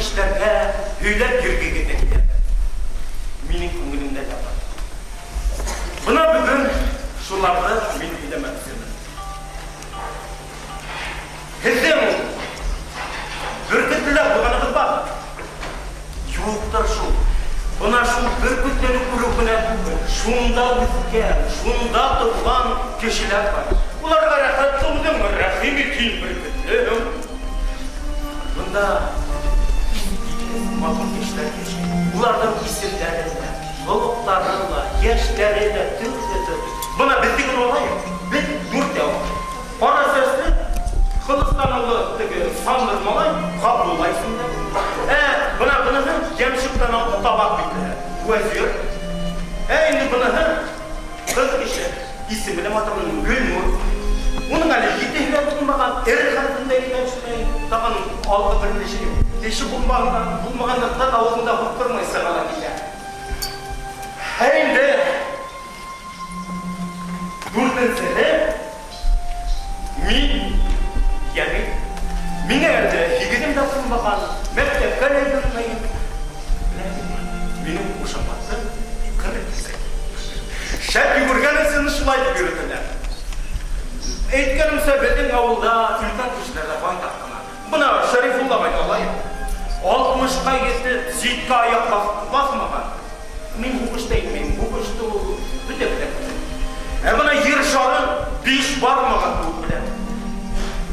кешеләргә һөйләп йөргегеҙ ҙә килә. Минең күңелемдә дә бар. Бына бөгөн шуларҙы мин һөйләмәксемен. Һеҙҙең бөркөтлөләр булғанығыҙ бармы? Юҡтыр шул. Бына шул бөркөтлөнө күреү генә түгел, шунда үҫкән, шунда тыуған кешеләр бар. Уларға рәхәт тыуҙың, рәхим ит һин, бөркөтлөм. Бында иҫ-киткес матур кешеләр йәшәй. Уларҙың исемдәре лә, холоҡтары ла, йәштәре лә төрлө-төрлө. Бына беҙҙекен алайыҡ, беҙ дүртәү. Ҡара сәсле, ҡылыс танылы теге сандыр малай Ғабдулла исемле. Ә бына быныһы йәмшек танаулы табаҡ битлеһе, Вәзир. Ә инде быныһы кыз кеше, исеме дә матур аның, Гөлнур. Уның әле етеһе дә тулмаган, р хәрефен дә әйтә төшмәй, тагын алгы бер теше юк. Теше булмаганлыктан авызында һуктырмый сыга да китә. Ә инде Дүртенсеһе, мин, ягъни миңа әле һигезем дә тулмаган, мәктәпкә дә йөрмәем. Ләкин минем кушаматым Кыр кисәге. Шәп йөгергән өчен шулай дип йөртәләр. Әйткәнемчә, безнең авылда өлкән кешеләр дә байтак кына. Менә Шәрифулла агай алай, алтмышка етеп, җиткә аяк басмаган. Мин һугышта әйтмим, һугышты ул бөтә белән. Ә менә Җир шарын биш бармаган кебек беләм.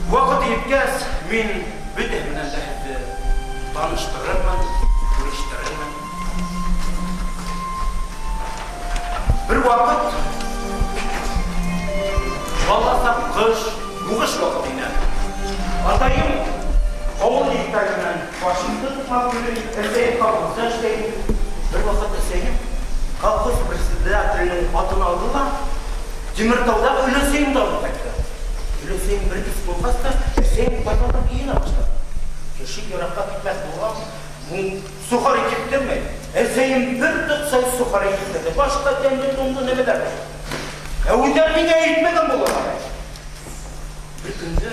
Вакыты еткәс, мин бөтәһе белән дә һеҙҙе таныштырырмын, күрештерермен. Бер вакыт баласак кыш, һугыш вакыты ине. Атайым авыл егетләре белән Фашистны тукмап йөри, әсәем колхозда эшләй. Бервакыт әсәем колхоз председателенең атын алды да, Тимертаудагы өләсәемне алып кайтты. Өләсәем бер кич булгач та, әсәем кайталар киенә башлады. Кеше еракка китмәс булгач, бу сухари киптермәй. Әсәем бер тотсай сухари киптерде. Башка тәмле томлы нәмәләр бар. Ә үзләре миңа әйтмәгән булалар. Бер көнне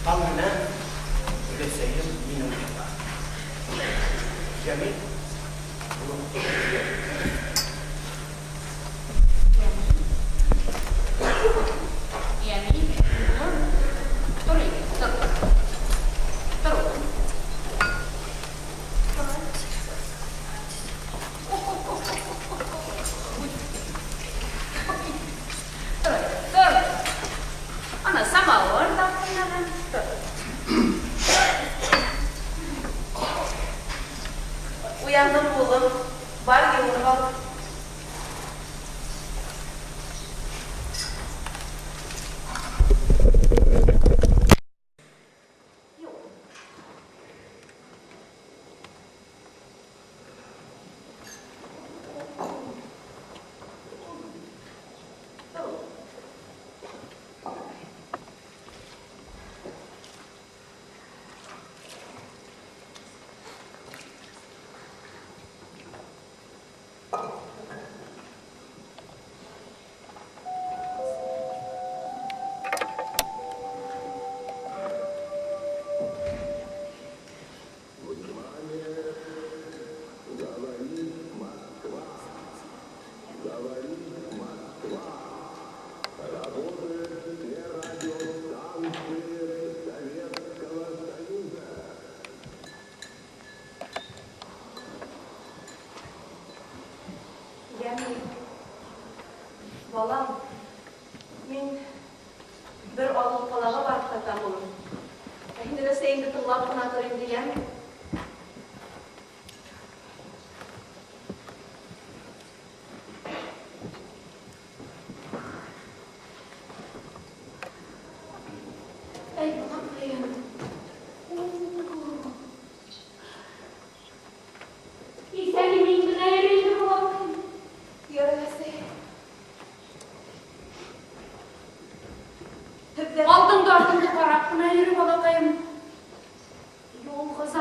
таң белән Өләсәем мине уята. Җәмил, улым, уян. Җәмил, улым, тор инде, тор. Тор, улым. Тор, тор. Ана самавыр да кайнаган. Тор. Уяндың, улым. Бар, юынып ал. Юк. Ями, балам, мин бер авыл калага барып кайтам, улым. Ә һин өләсәеңде тыңлап кына тор инде, яме? Әй, балакаем. Исән-имин генә йөр инде, балакаем. Ярый, әсәй. Һеҙҙә Алдыңды артыңды ҡарап ҡына йөрө, балакаем. Ялгыз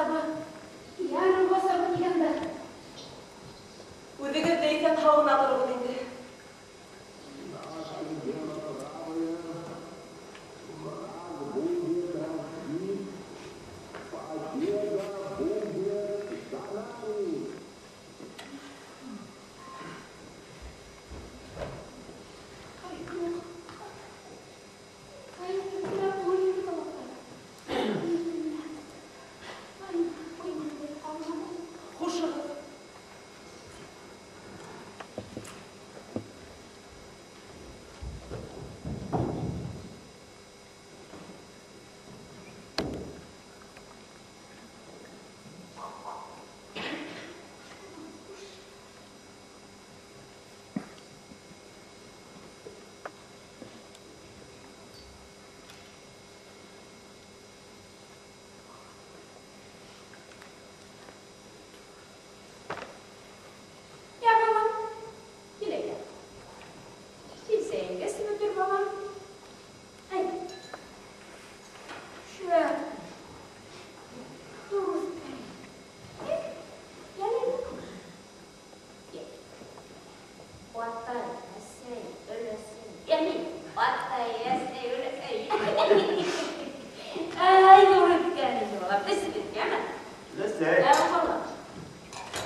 Әсәй. Ә, балам.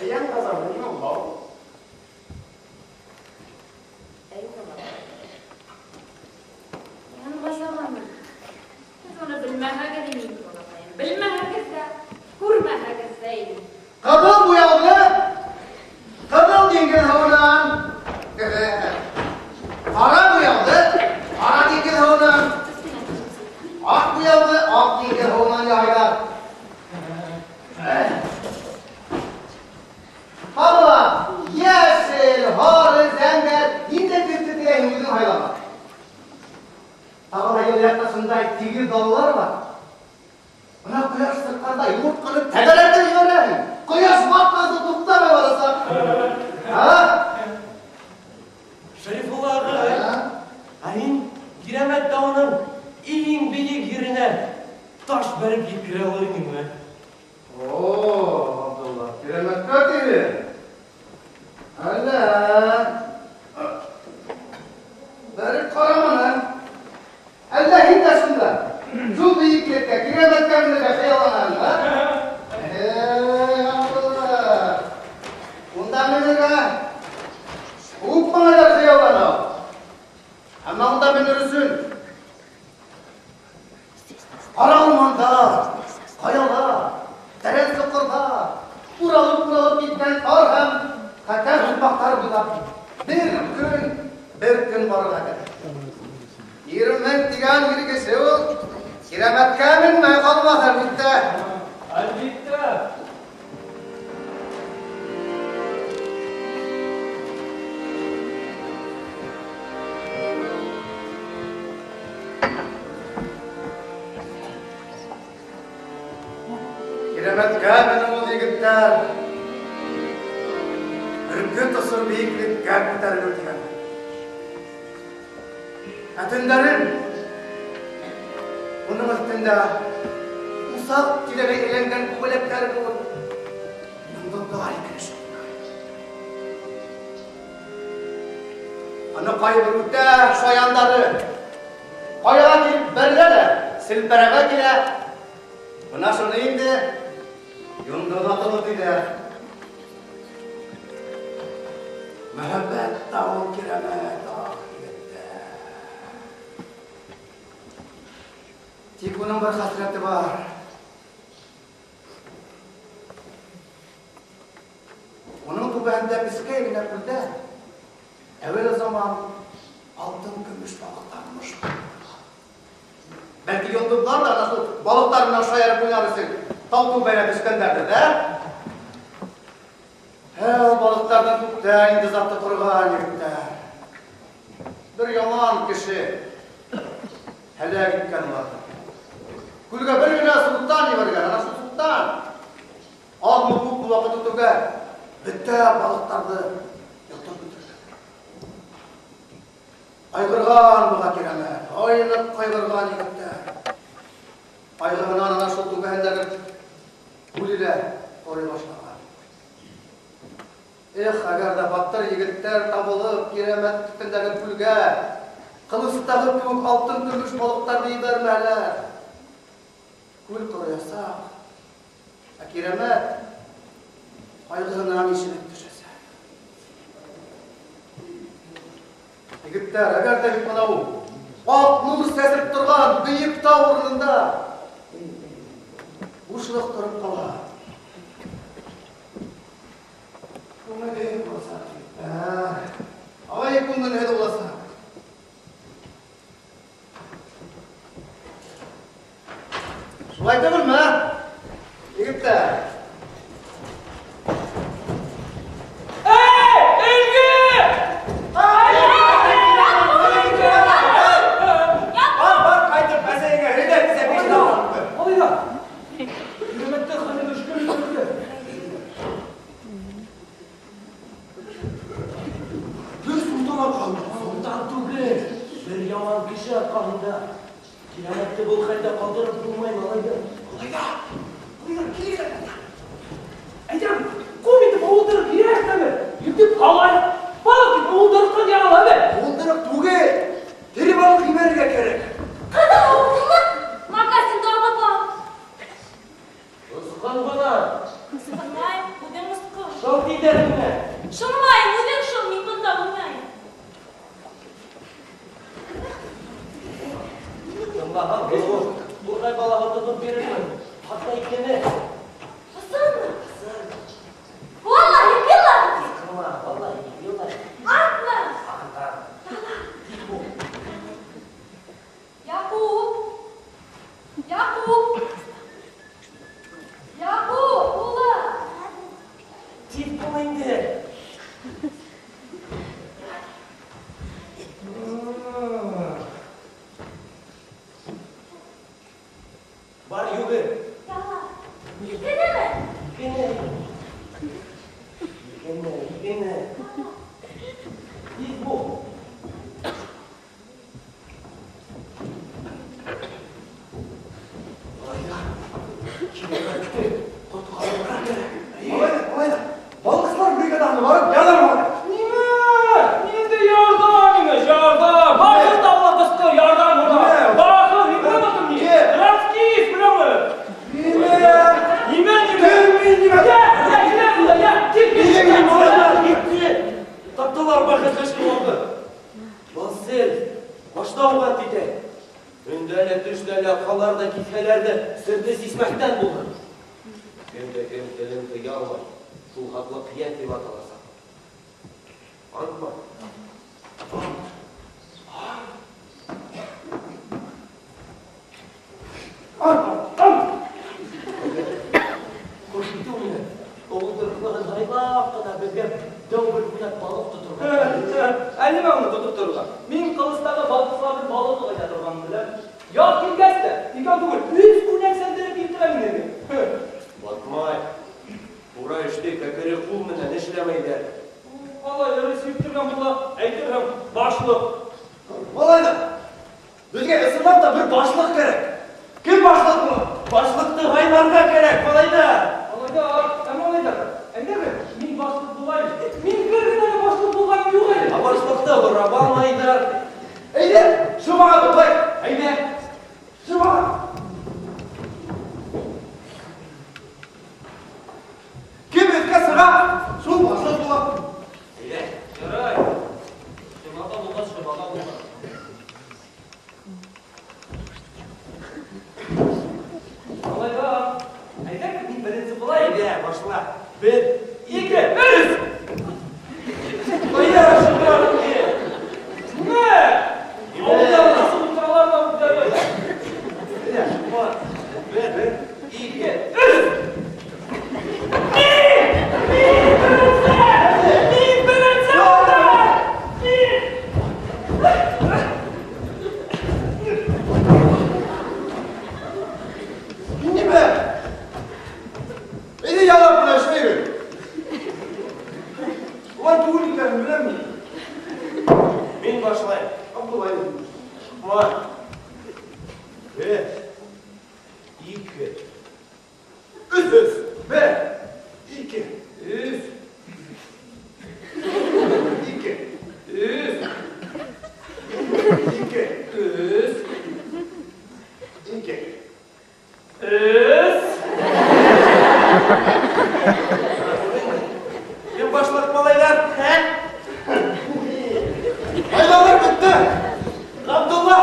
Йән ғазабы нимә була ул? Әй, балам. Йән ғазабымы? Һеҙ уны белмәһәгеҙ ине инде, балаҡайым. Белмәһәгеҙ ҙә, күрмәһәгеҙ ҙә ине. Ҡыҙыл буяулы, ҡыҙыл диңгеҙ һыуынан. Ҡара буяулы, ҡара диңгеҙ һыуынан. Аҡ буяулы, аҡ диңгеҙ һыуынан яһайҙар. Тағы ла йәшел, һары, зәңгәр, ниндәй төҫтө теләйһең, үҙең һайлама. Тағы ла йыл яҡта шундай тигеҙ далалар бар. Бына ҡояш сыҡҡанда йомортҡаны тәгәрәтеп ебәрәһең. Ҡояш батҡансы туҡтамай барасаҡ. Һа? Шәрифулла ағай, Һа? ә һин Кирәмәт тауының иң бейек еренә таш бәреп еткерә алыр инеңме? О, Абдулла, Кирәмәткә тиҙе. Әллә. Бәреп ҡараманы. Әллә һин дә шунда? Шул бейеклеккә, Кирәмәткә менергә хыялланаһың, һа? Эй, Абдулла. Унда менергә күп малайҙар хыяллана. Әммә унда менер өсөн ҡара урманда, ҡаяла, тәрән соҡорҙа, уралып-уралып киткән тар һәм хәтәр һуҡмаҡтар буйлап бер көн, бер көн барырға кәрәк. Ирмен тигән ир кеше ул Кирәмәткә менмәй ҡалмаҫ, әлбиттә. Әлбиттә. Кирәмәткә менең ул егеттәр. Бөркөт осор бейеклеккә күтәрелеү тигән. Ә төндәрен уның өҫтөндә усаҡ тирәләй әйләнгән күбәләктәр кеүек йондоҙҙар икеләшә. Аны ҡайбер үтә шаяндары ҡаяға килеп бәрелә лә селпәрәмә килә. Бына шуны инде йондоҙ атылы тиҙәр. Мөхәббәт тауы Кирәмәт, ах, егеттәр. Тик уның бер хәсрәте бар. Уның түбәһендә кескәй генә күлдә әүәл заман алтын көмөш балыҡтар мыжлап. Бәлки йондоҙҙар ҙа ана шул балыҡтар менән шаярып уйнар өсөн тау түбәнә төшкәндәрҙер, ә? Ә, ул балыҡтарҙың күптән инде заты ҡороған егеттәр. Бер яман кеше һәләк иткән уларҙы. Күлгә бер генә солтан ебәргән, ана шул солтан аҙмы күпме ваҡыт үтеүгә бөтә балыҡтарҙы йотоп бөтөргән. Ҡайғырған быға Кирәмәт, айныҡ ҡайғырған егеттәр. Ҡайғыһынан ана шул түбәһендәге күле лә ҡорой башлаған. Эх, әгәр ҙә батыр егеттәр табылып, Кирәмәт төбөндәге күлгә ҡылыстағы кеүек алтын көмөш балыҡтарҙы ебәрмәһәләр, күл ҡороясаҡ, ә Кирәмәт ҡайғыһынан ишелеп төшәсәк. Егеттәр, әгәр ҙә бит бынау аҡ нур сәсеп торған бейек тау урынында бушлыҡ тороп ҡала. Күңелһеҙ буласаҡ, егеттәр. Ай, күңелһеҙ буласаҡ. Шулай түгелме, егеттәр? Эй, Өлгө! Бар, бар, ҡайтып, әсәйеңә һөйлә, бисә биш тапҡыр. Алайҙа. Кирәмәттә хәле мөшкөл өлгө. Бер солтан арҡаһында. Солтан түгел, бер яман кеше арҡаһында. Кирәмәтте был хәлдә ҡалдырып булмай, малайҙар. Малайҙар, малайҙар, килегеҙ әле. Әйтәм, күп итеп уылдырыҡ кирәкме? Итеп ҡалай. Балыҡ итеп уылдырыҡтан ярала әле. Уылдырыҡ түгел, тере балыҡ ебәрергә кәрәк. Ҡыҙыл уылдырыҡ, магазинда алып ал. Осҡан ғына. Шыл тиҙәр генә. Шылмайым, үҙең шыл, мин бында уйнайым. Тыңлаһаң, булыр. Турғай балаһы тотоп бирермен. Хатта икене. Ысынмы? Валлаһи, биллаһи. Ҡысҡырма, валлаһи, биллаһи. Антмы? Ант, ант. Тиҙ бул. Яҡуп! Яҡуп! Яҡуп, улым! Тиҙ бул инде. Бар, йүгер. Яла. Икенеме? Икене. Икене, икене. Тиҙ бул. Малайҙар, Кирәмәтте ҡотҡарырға кәрәк. Малайҙар, малайҙар, балыҡсылар бригадаһына барып ярҙам алайыҡ. Нимә? Ниндәй ярҙам имеш, ярҙам. Бахыр табыла ҡысҡыр, ярҙам һора. Нимә? Бахыр, һин беләме ни? Кем? Троцкист беләме? Нимә? Нимә, нимә? Кем мин нимә? Йә, йә, килә бында, йә, кил, кил. Нигә мин малайҙар? Китте. Таптылар бәхетле шылауҙы. Был сер башта уға титә. Өндә лә, төштә лә, ҡалар ҙа, киҫһәләр ҙә серҙе сисмәҫтән булыр. Кем дә кем телен тыя алмай, шул хаҡлы ҡиән тип аталасаҡ. Антма? Ант. Ант, ант. Ҡош итеү менән ыуылдырыҡлығын һайлап ҡына беҙгә дәү бер бүләк балыҡ тоторға. Ә нимә уны тотоп торорға? Мин Ҡылыстағы балыҡсыларҙың балыҡ ҡайҙа торғанын беләм. Яҙ килгәс тә, икәү түгел, өс күнәк сәндереп килтерәм инде. Батмай. Тура эште кәкере ҡул менән эшләмәйҙәр. Алай эре сирттергән була, әйтерһең, башлыҡ. Малайҙар, беҙгә ысынлап та бер башлыҡ кәрәк. Кем башлыҡ була? Башлыҡты һайларға кәрәк, малайҙар. Малайҙар, ә малайҙар, әйҙәгеҙ, мин башлыҡ булайым. Мин бер генә лә башлыҡ булғаным юҡ әле. Ә башлыҡты һорап алмайҙар. Әйҙә, шымаға туплайыҡ. Әйҙә, шымаға. Кем өҫкә сыға, шул башлыҡ була. Әйҙә. Ярай. Шымаға булғас, шымаға булғас. Малайҙар, әйҙәгеҙ, мин беренсе булайым. Әйҙә, башла. Бер, ике, өс. Ҡайҙа шымаға? Нимә? Ауылда насыл ултыралар ҙа үҙҙәре. Әйҙә, шыма. Бер, ике, өс. Мин! Мин беренсе! Мин беренсе булдым! Мин! Нимә? Әйҙә ялап менән эшләйбеҙ. Улай түгел икәнен беләм мин. Мин башлайым. Абдулла. Шыма. Бер, ике, Өс. Бер, ике, Өс, ике, өс, ике, өс, ике. өс. Кем башлыҡ, малайҙар? Ә? Һайлаулар бөттө. Ғабдулла,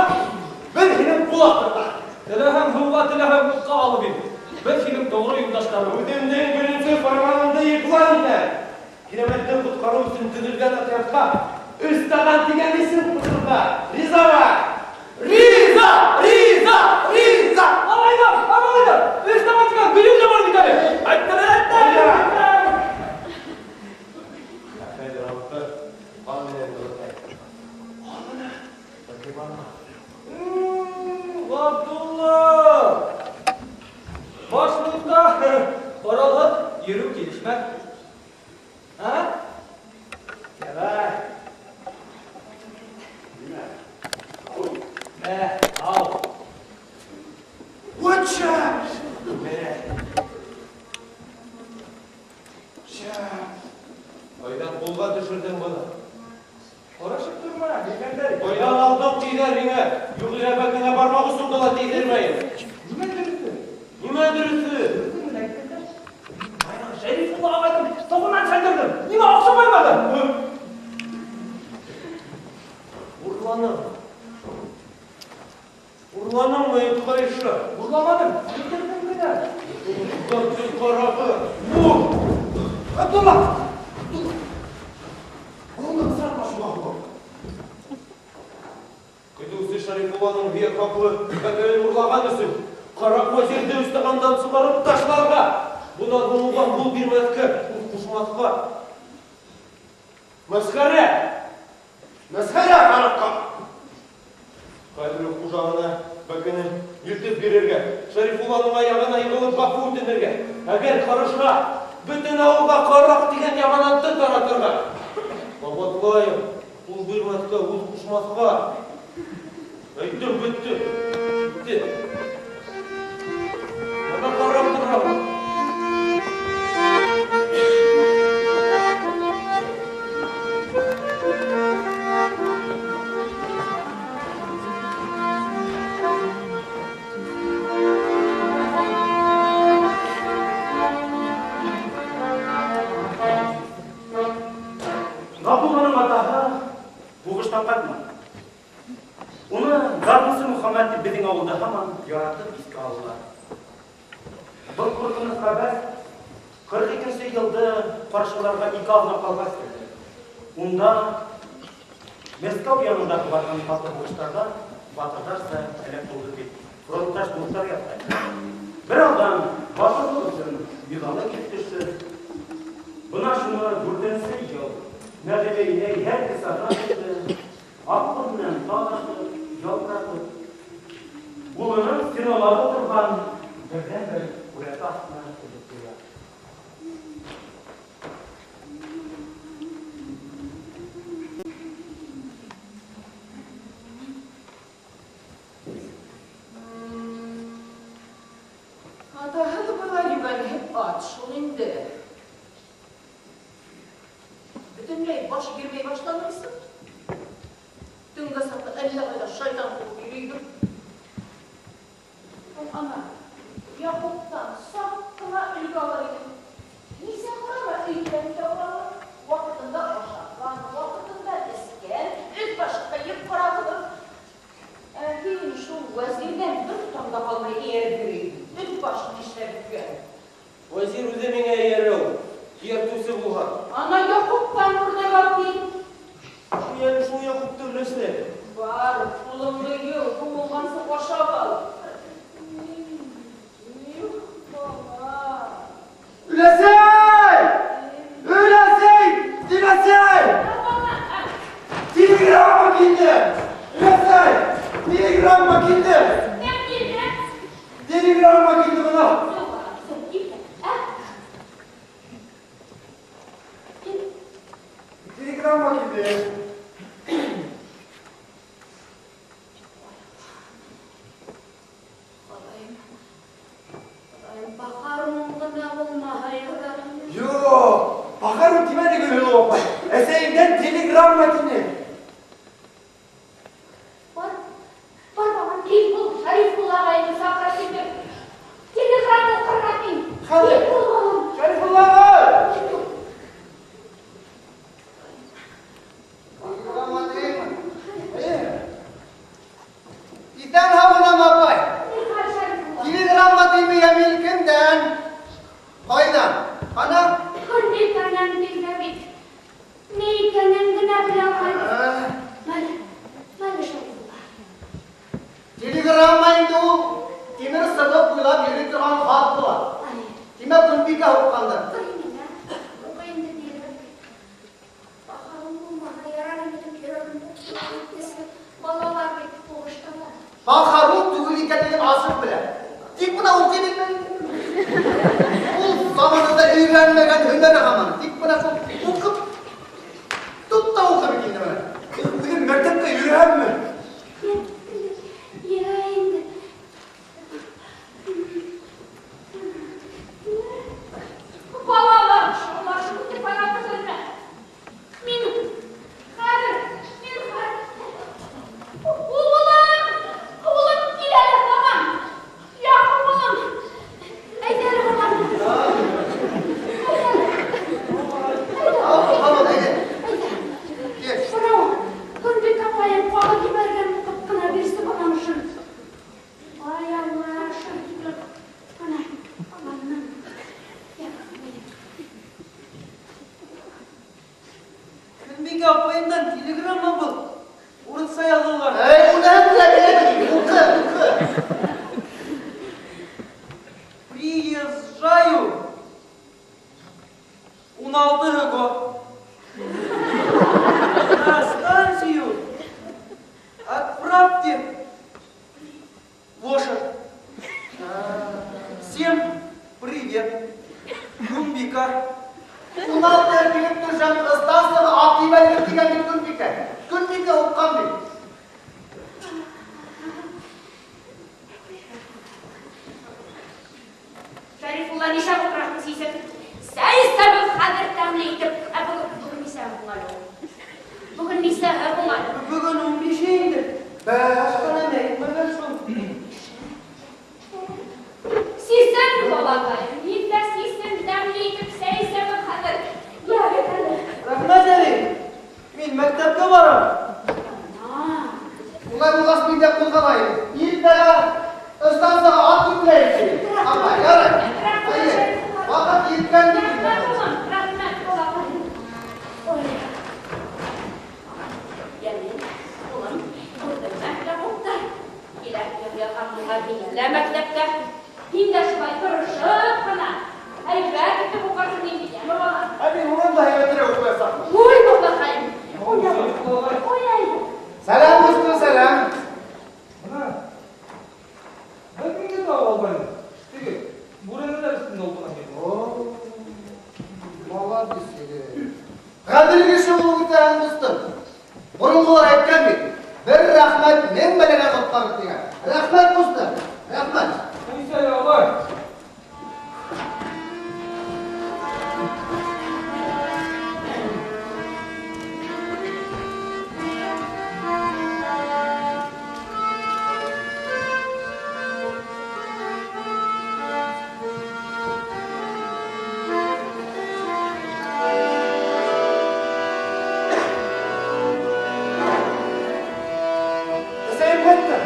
беҙ һинең ҡул аҫтында. Теләһәң һыуға, теләһәң утҡа алып ин. Беҙ һинең тоғро юлдаштарың. Үҙемдең беренсе фарманымды иғлан итәм. Кирәмәтте ҡотҡарыу өсөн төҙөлгән отрядҡа Өс таған тигән исем ҡушырға. Ризамы? Риза, риза, риза. Малайҙар, малайҙар, өс таған тигән бейеү ҙә бар бит әле. Әттә, әттә, әттә. Хәҙер алтты ҡан менән ҡылытай. Бәлки барма. Ғабдулла! Башлыҡта ҡаралһыҙ йөрөү килешмәҫ. Ә? Ярай. Мә, ал. Вот шәп. Мә. Шәп. Ҡайҙан ҡулға төшөрҙөң быны? Һорашып торма, биргәндәр. Ҡайҙан алдың тиҙәр һиңә? Юғиһә бәкеңә бармаҡ осоңдо ла тейҙермәйем. Нимә дөрөҫө? Нимә дөрөҫө? Дөрөҫөн генә әйткәндәр. Баяғы Шәрифулла ағайҙың тоғонан сәлдерҙем? Нимә оҡшамаймы? Урланың. Урланыңмы, эт ҡайышы? Урламаным, сәлдерҙем генә. Тел ҡарағы. Бур! Абдулла! Абдулла! Улыңды бысратма шуға һуғып. Көтөүсе Шәрифулланың һөйәк хаҡлы бәкеһен урлаған өсөн ҡараҡ вәзирҙе өс-тағандан сығарып ташларға, бынан һуң уға ҡул бирмәҫкә, һүҙ ҡушмаҫҡа. Мәсхәрә! Мәсхәрә ҡараҡҡа! Хәҙер үк хужаһына бәкене илтеп бирергә, Шәрифулланың аяғына йығылып ғәфү үтенергә, әгәр ҡарышһа, бөтөн ауылға ҡараҡ тигән яманатты таратырға. Ҡабатлайым, ҡул бирмәҫкә, һүҙ ҡушмаҫҡа. Әйттем, бөттө. Бөттө. Бына ҡарап торам. Ғабдулланың атаһы һуғыштан ҡайтманы. Уны гармунсы Мөхәммәт тип беҙҙең ауылда һаман яратып иҫкә алалар. Был ҡурҡыныс хәбәр 42-нсе йылды ҡаршыларға 2 аҙна ҡалғас килде. Унда Мәскәү янындағы барған ҡаты һуғыштарҙа батырҙарса һәләк булды тип фронтташ дуҫтар ятҡан. Бер аҙҙан батырлыҡ өсөн миҙалы килеп төштө. Бына шуны 4-нсе йыл Нәғимә инәй һәр кисәгә төштө, аҡыл менән талашып, ялтыратып, улының стеналағы торған берҙән-бер һүрәте аҫтына элеп ҡуя. Атаһы ла былай йүгәнһеп ат шул инде. Бөтөнләй баш бирмәй башланырсың. Төнгә саҡлы әллә ҡайҙа шайтан ҡыуып йөрөйҙөр. Ул ана Яҡуптан саҡ ҡына өлгө алыр ине. Нисә ҡарама өйҙән дә урала. Ваҡытында ашаған, ваҡытында эскән, өҫ башы ҡыйып ҡарағылыр. Ә һин шул вәзирҙән бер тотам да ҡалмай эйәреп йөрөйһөң. Өҫ башы нишләп бөткән? Вәзир үҙе миңә эйәрә ул. Эйәртеүсе булһа. Ана Яҡуптан үрнәк ал тип. Шул әле шул Яҡупты өләсә. Бар, ҡулыңды йыу, һуғылғансы ашап ал. Их, бала. Өләсәй! Өләсәй! Өләсәй! Телеграмма килде! Өләсәй! Телеграмма килде! Кем килде? Телеграмма килде бына! Телеграмма килде. Хоҙайым, Хоҙайым, бахарың ғына булмаһа ярар. Юҡ, бахарың тимәне Гөлһылыу апай. Әсәйемдән телеграмма тине. Бар, бар балам, кил бул, Шәрифулла ағайҙы саҡырып китер. Телеграмма уҡырға тиң. Хәҙер. Кил бул, балам. Шәрифулла ағай! Телеграмма тиме? Иҫән-һау апай. Ни хәл, Шәрифулла? Телеграмма тиме Йәмил кемдән? Ҡайҙан? Ҡана? Көнбикәнән килде бит. Ни икәнен генә белә алмайбыҙ. Мәле, мәле, Шәрифулла. Телеграмма инде ул тимер сыбыҡ буйлап йөрөй торған хат була. Ай. Тимәк, Көнбикә һуҡҡандыр. Тор инде, уҡый инде тиерлек. Бахарың булмаһа ярар ине тип йөрәгемде китте. Балалар бит һуғышталар. Бахарың түгел икәнлеген асыҡ белә. Тик бына уҡый белмәй. Ул заманында өйрәнмәгән һөнәре һаман. Тик бына шул уҡып, тот та уҡы бит инде бына. Үҙем мәктәптә йөрөһәмме? Йә инде. Балалар шаулашып үтеп бара түгелме? Мин хәҙер, мин хәҙер. Улым, улым кил әле һаман. Яҡуп улым. Әйҙә әле һаман. Әйҙә әле. Көнбикә апайымдан телеграмма был. Урыҫса яҙылған. Эй, уныһын белә белә. Уҡы, уҡы. Приезжаю. 16-го. На станцию отправьте лошадь. Всем привет. Көнбикә. 16 килеп төшәм, станцияға ат ебәрегеҙ тигән бит Көнбикә. Көнбикә уҡҡан бит. Шәрифулла нисә ултыраһың сисеп? Сәй эсәбеҙ хәҙер тәмле итеп. Ә бөгөн нисә һуң әле ул? Бөгөн нисә һуң әле? Бөгөн 15 инде. Башҡа нәмә әйтмәгән шул. Сисен, балаҡайым, мин дә сисен, тәмле итеп сәй эсәбеҙ хәҙер. Йә, әле. Рәхмәт, әбей. Мин мәктәпкә барам. Улай булғас мин дә ҡуҙғалайым. Иртәгә станцияға ат йөкләйем. Апай, ярай. Әйе, ваҡыт еткән бит инде. Рәхмәт, улым, рәхмәт, балаҡайым. Ой. Йәме, улым, күрҙеңме Яҡупты? Килә йылға миңә лә мәктәптә. Һин дә шулай тырышып ҡына һәйбәт итеп уҡырһың инде, йәме, балам? Ә мин унан да һәйбәтерәк уҡыясаҡмын. Уй, балаҡайым. Ой, ой, ой. Сәләм, дустым, сәләм. Бына, бер кемгә таба алмайым. Теге, бүрәнәләр өҫтөндә ултырған икән. О, молодец егет. Ғәҙел кеше булып үтәһең, дустым. Боронғолар әйткән бит, бер рәхмәт мең бәләнән ҡотҡарыр тигән. Рәхмәт, дустым, рәхмәт. Нисә, ағай? Әсәйем ҡайтты.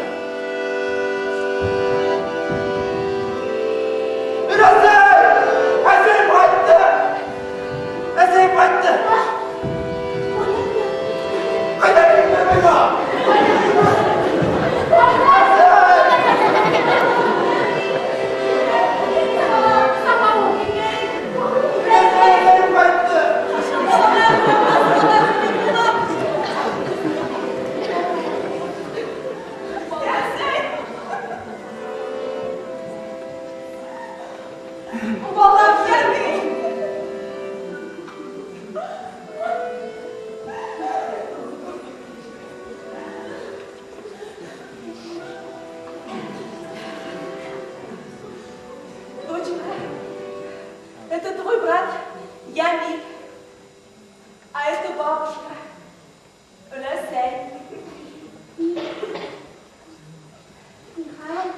Әсәй! Әсәйем ҡайтты! Әсәйем ҡайтты! Ҡайҙа киттең миңә? Әсәйем ҡайтты! Балам, Йәмил! Доченька, это твой брат Ямиль, а это бабушка Өләсәй. Михаил,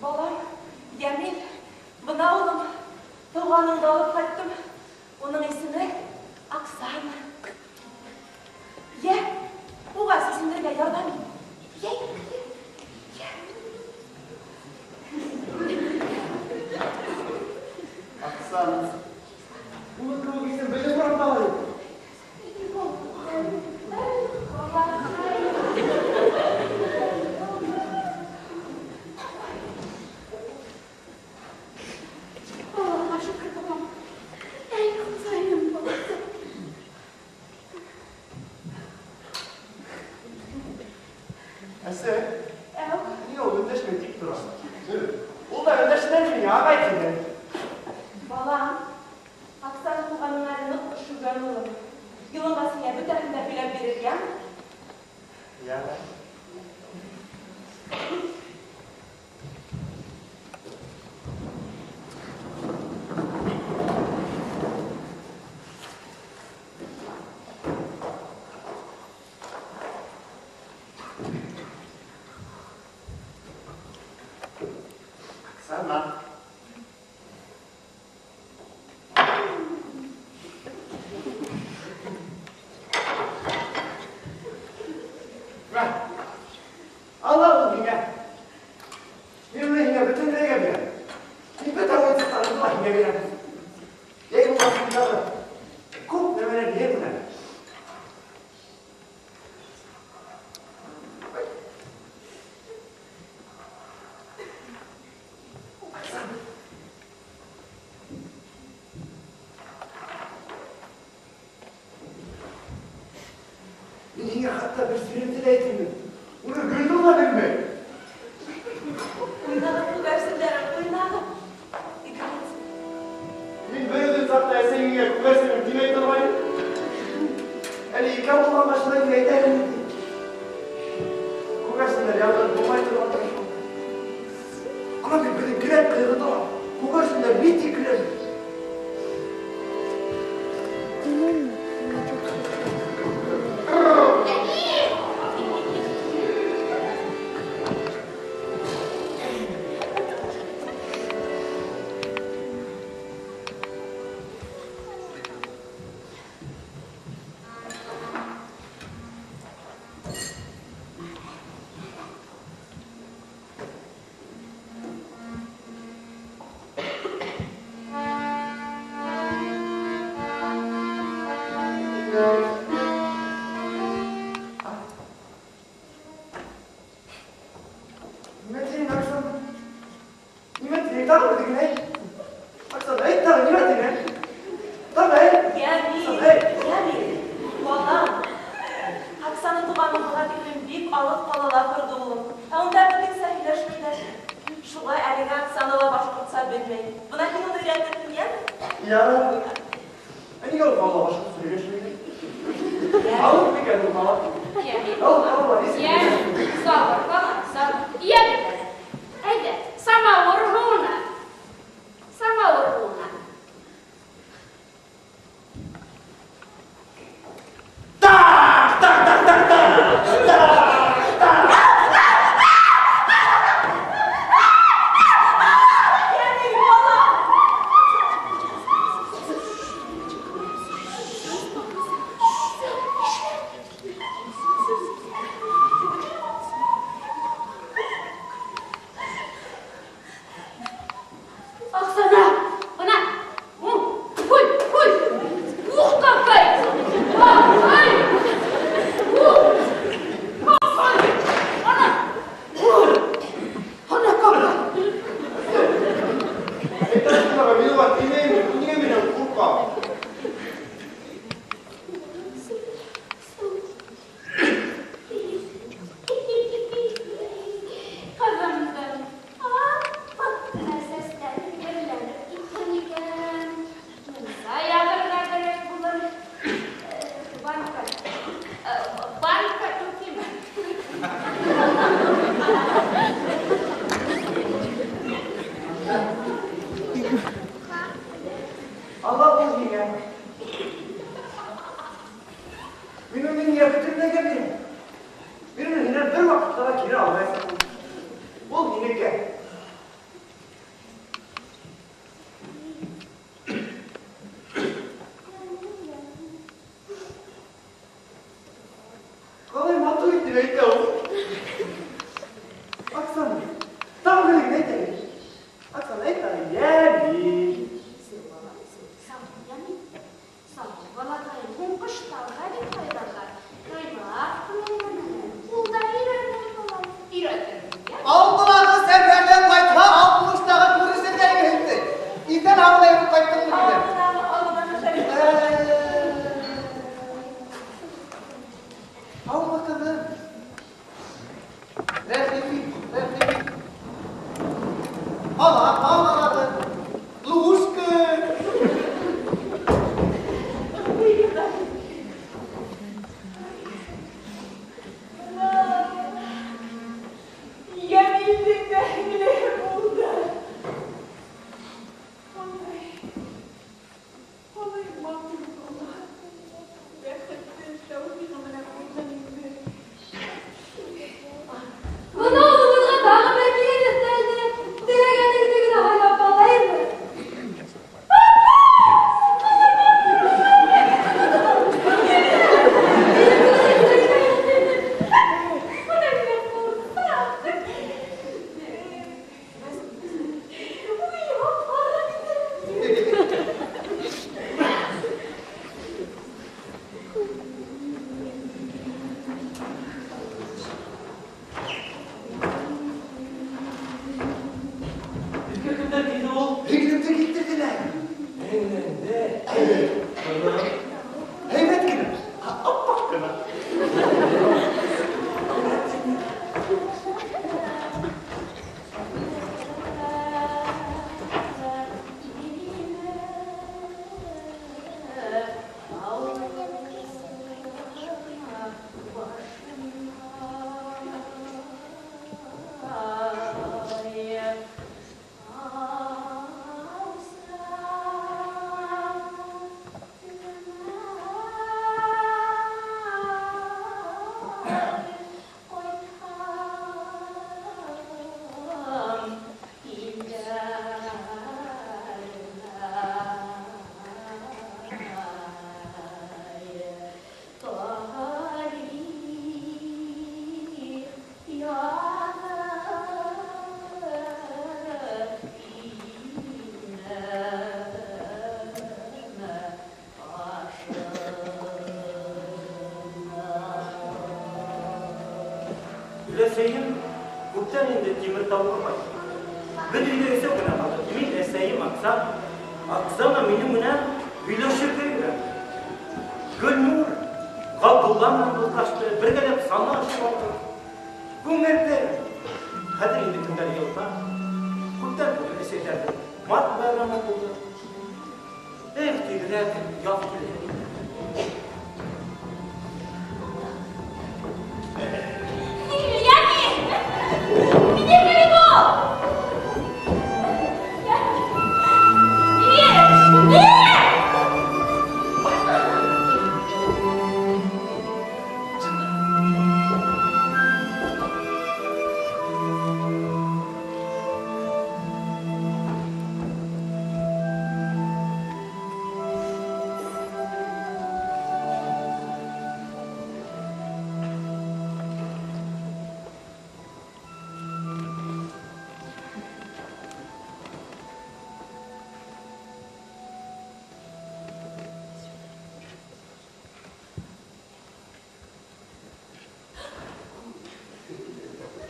Балам, Ямил, бына улым, тыуғаныңды алып ҡайттым. Уның исеме Оксана. Йә, уға сисенергә ярҙам ит. Йә, йә, йә. Оксана. Уның кеүек исем беҙҙең урамда ла юҡ. Балаҡайым. Аллаға шөкөр, балам. Эй, Хоҙайым, балам. Әсәй, Әү, ниңә ул өндәшмәй тик тора? Ул да өндәшмәне миңә, ағай тине. Балам, Оксана туғаның әле ныҡ өшөгән улым. Йылынғас һиңә бөтәһен дә һөйләп бирергәме? Ярай. Оксана. Мә, ала ул миңә. Мин уны һиңә бөтөнләйгә бирәм. Мин бөтә уйынсыҡтарымды ла һиңә бирәм. Эй, булмаһын тағы. һиңә хатта бер серемде лә әйтәйем. Уны Гөлнур ҙа белмәй. Уйнағыҙ, күгәрсендәрем, уйнағыҙ. Играйте. Мин бер үҙем саҡта әсәйеңә күгәрсенем тимәй торғайным. Әле икәү булғанға шулай тип әйтә инде. Күгәрсендәр яңғыҙ булмай торғандыр шул. Ана бит беҙҙең келәт ҡыйығы тора. Күгәрсендәр ни тип килә? Һәйбәт кенә, аппаҡ ҡына. Өләсәйем күптән инде Тимертауға ҡайтты. Беҙ өйҙә өсәү генә ҡалдыҡ. Мин, әсәйем, Оксана. Оксана минең менән һөйләшергә өйрәнде. Гөлнур Ғабдулла менән дуҫлашты, бергәләп санашып алдыҡ. Күңелле. Хәҙер инде көндәр йылыта. Күптән түгел әсәйҙәрҙең март байрамы булды. Эх, тиҙерәк яҙ килһен ине. Яки! Иди в коридор! Яки! Нет!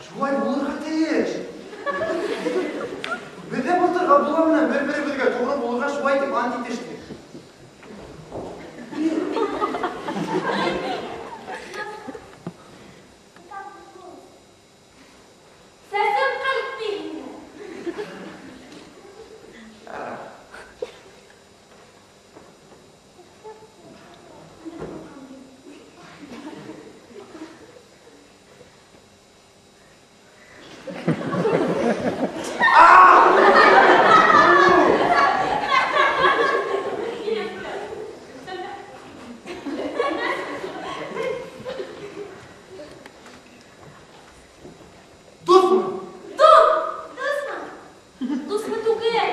Шулай булырға тейеш. Беҙ ҙә былтыр Ғабдулла менән бер-беребеҙгә тоғро булырға шулай тип ант итештек. Сәсем ҡайтты инде. Дуҫмы? Дуҫ! Дуҫмы? Дуҫмы түгел.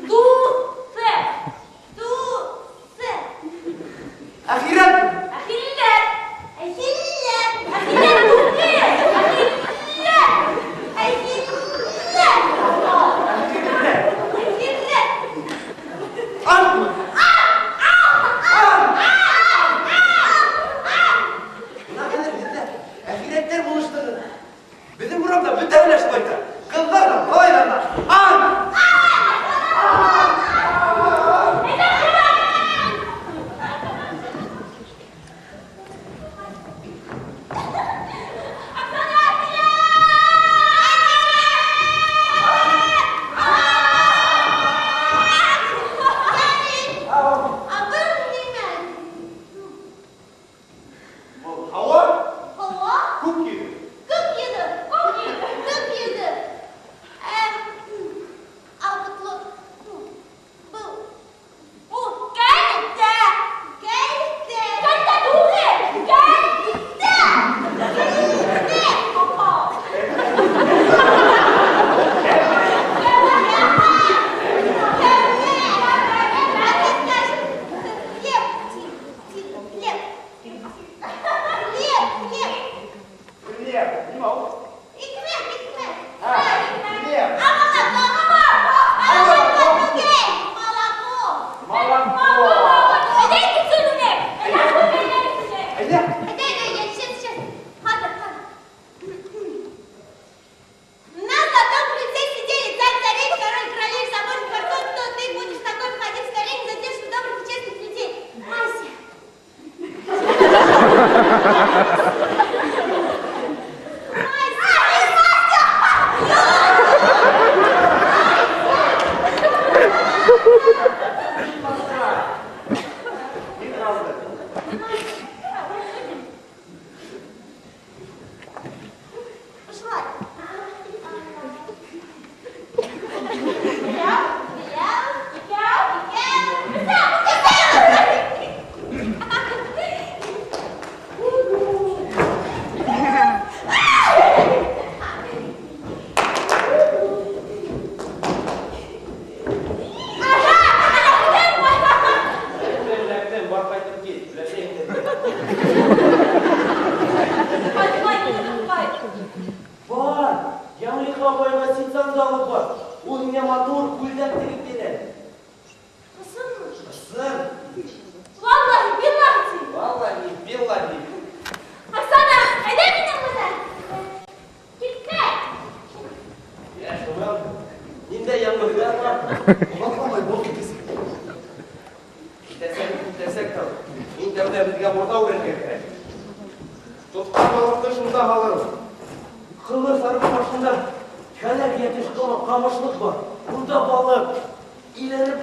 Дуҫы. Дуҫы. Әхирәт! Әхирәт. Әхирәт. Әхирәт түгел. Әхирәт. Әхирәт. Әхирәт. Антмы? Бына хәҙер беҙҙә әхирәттәр булышлығы. Беҙҙең урамда бөтәһе лә шулай итә. Ҡыҙҙар ҙа, малайҙар ҙа. Ант!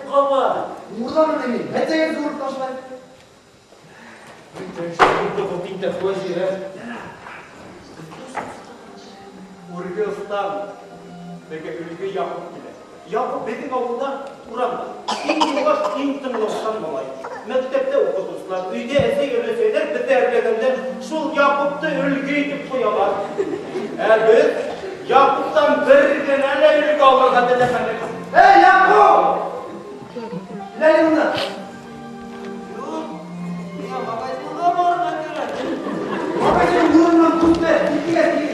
ҡаба. Урламын мин, әтәйемде урып ташлай. Үрге остан, теге өлгө Яҡуп килә. Яҡуп беҙҙең ауылда, урамда. Иң йыуаш, иң тыңлаусан малай. Мәктәптә уҡытыусылар, өйҙә әсәй-өләсәйҙәр беҙҙе әрләгәндә шул Яҡупты өлгө итеп ҡуялар. Ә беҙ Яҡуптан бер генә лә өлгө алырға теләмәнек. Эй, Яҡуп! Кил әле бында. Юҡ, миңә магазинға барырға кәрәк. Магазин урынынан күпме? Китегеҙ, кил.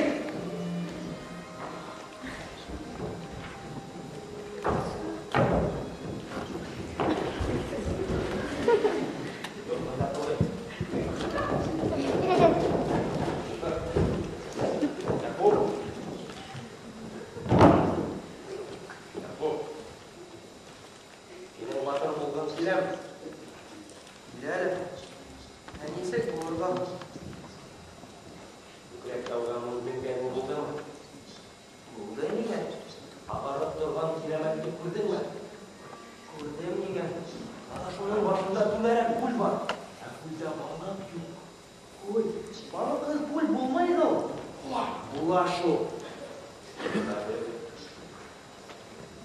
Яҡуп. Яҡуп. Һинең батыр булғың киләме? Килә әле. Ә нисек булырға? Күкрәк тауға менгәнең булдымы? Булды нигә? Ағарып торған кирәмәтте күрҙеңме? Күрҙем нигә? Ана шуның башында түңәрәк күл бар. Ә күлдә балыҡ юҡ. Ой, балыҡһыҙ күл булмай ҙа ул. Була шул.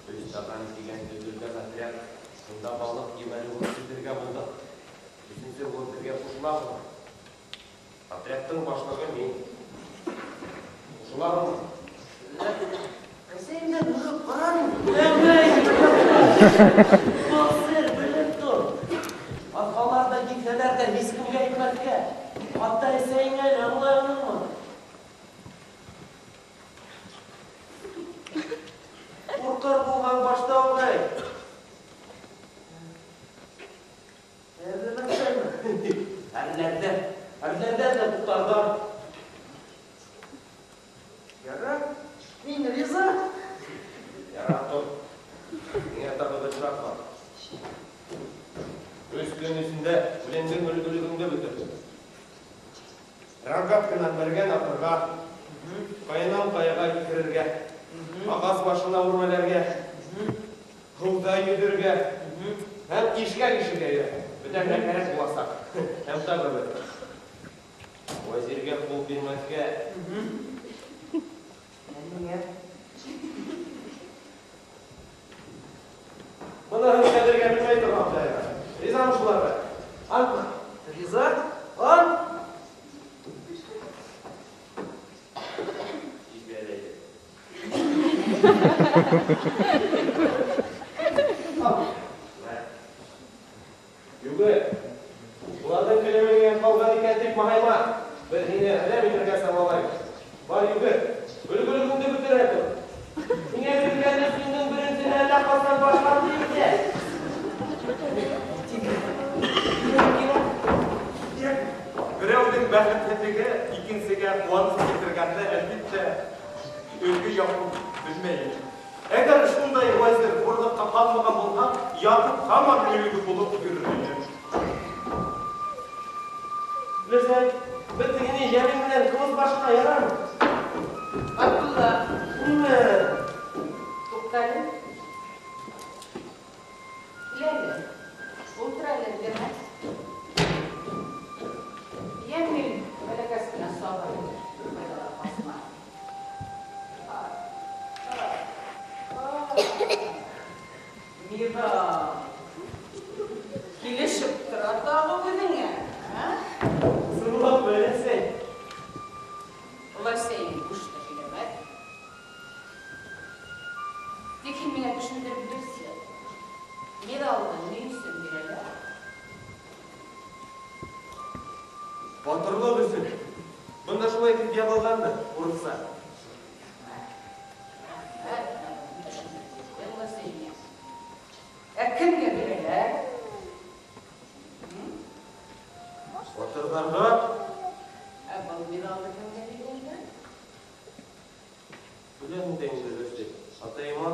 Өс таған тигән төҙөлгән отряд шунда балыҡ ебәреүен төҙөргә булды. Өсөнсө булып беҙгә ҡушылаһыңмы? Отрядтың башлығы мин. Ҡушылаһыңмы? Әсәйемдән һорап ҡарармын. Әмәй! Был сер белеп тор. Атҡалар ҙа китһәләр ҙә һис кемгә әйтмәҫкә. Хатта әсәйеңә лә, аңланыңмы? Ҡурҡыр булһаң башта уҡ әйт. Әрләмәҫтәрме? Әрләрҙәр, әрләрҙәр ҙә туҡтарҙар. Ярар, мин риза. Ярар, тор. Миңә тағы бер шарт бар. Өс көн эсендә үҙеңдең өлгөлөгөңдө бөтөр. Рогатканан мәргән атырға, ҡаянан ҡаяға һикерергә, ағас башына үрмәләргә, һыуҙа йөҙөргә һәм ишкәк ишергә өйрән. Бөтәһе лә кәрәк буласаҡ. Һәм тағы бер. Вәзиргә ҡул бирмәҫкә. Ә ниңә? Быныһын хәҙергә белмәй торған Құдайға. Ризамы шуларға? Антмы? Риза? Ант! Ибәләйе. Юғы, уларҙың көлөмөңә ҡалған икән тип маһайма. Беҙ һине әләм итергә самалайбыҙ. Бар йүгер, өлгөлөгөңдө бөтөрә тор. Һиңә бирелгән өс көндөң беренсеһе әллә ҡасан башланды инде. Берәүҙең бәхетһеҙлеге икенсегә ҡыуаныс килтергәндә, әлбиттә, өлгө Яҡуп белмәй. Әгәр шундай вәзир хурлыҡҡа ҡалмаған булһа, Яҡуп һаман өлгө булып йөрөр ине. Беләсәң, беҙ тегене Йәмил менән ҡылыс башына ярармы? Абдулла. Нимә? Туҡта әле. Кил әле. Ултыр әле, эргәмә. Йәмил бәләкәс кенә сабыр итер, бер ҡайҙа ла ҡасма. Миҙал. Килешеп тора тағы үҙеңә, ә? Ысынлап беләсәң. Оләсәйең буш та һөйләмәҫ. Тик һин миңә төшөндөрөп бирсе, миҙалды ни өсөн бирәләр? Батырлыҡ өсөн. Бында шулай итеп яҙылған да, урыҫса. Рәхмәт, төшөндөрөп бирҙең, оләсәйеңә. Ә кемгә бирәләр? Батырҙарға. Ә был миҙалды кемгә биргәндәр? Беләһең дә инде, Рөстәм. Атайыма.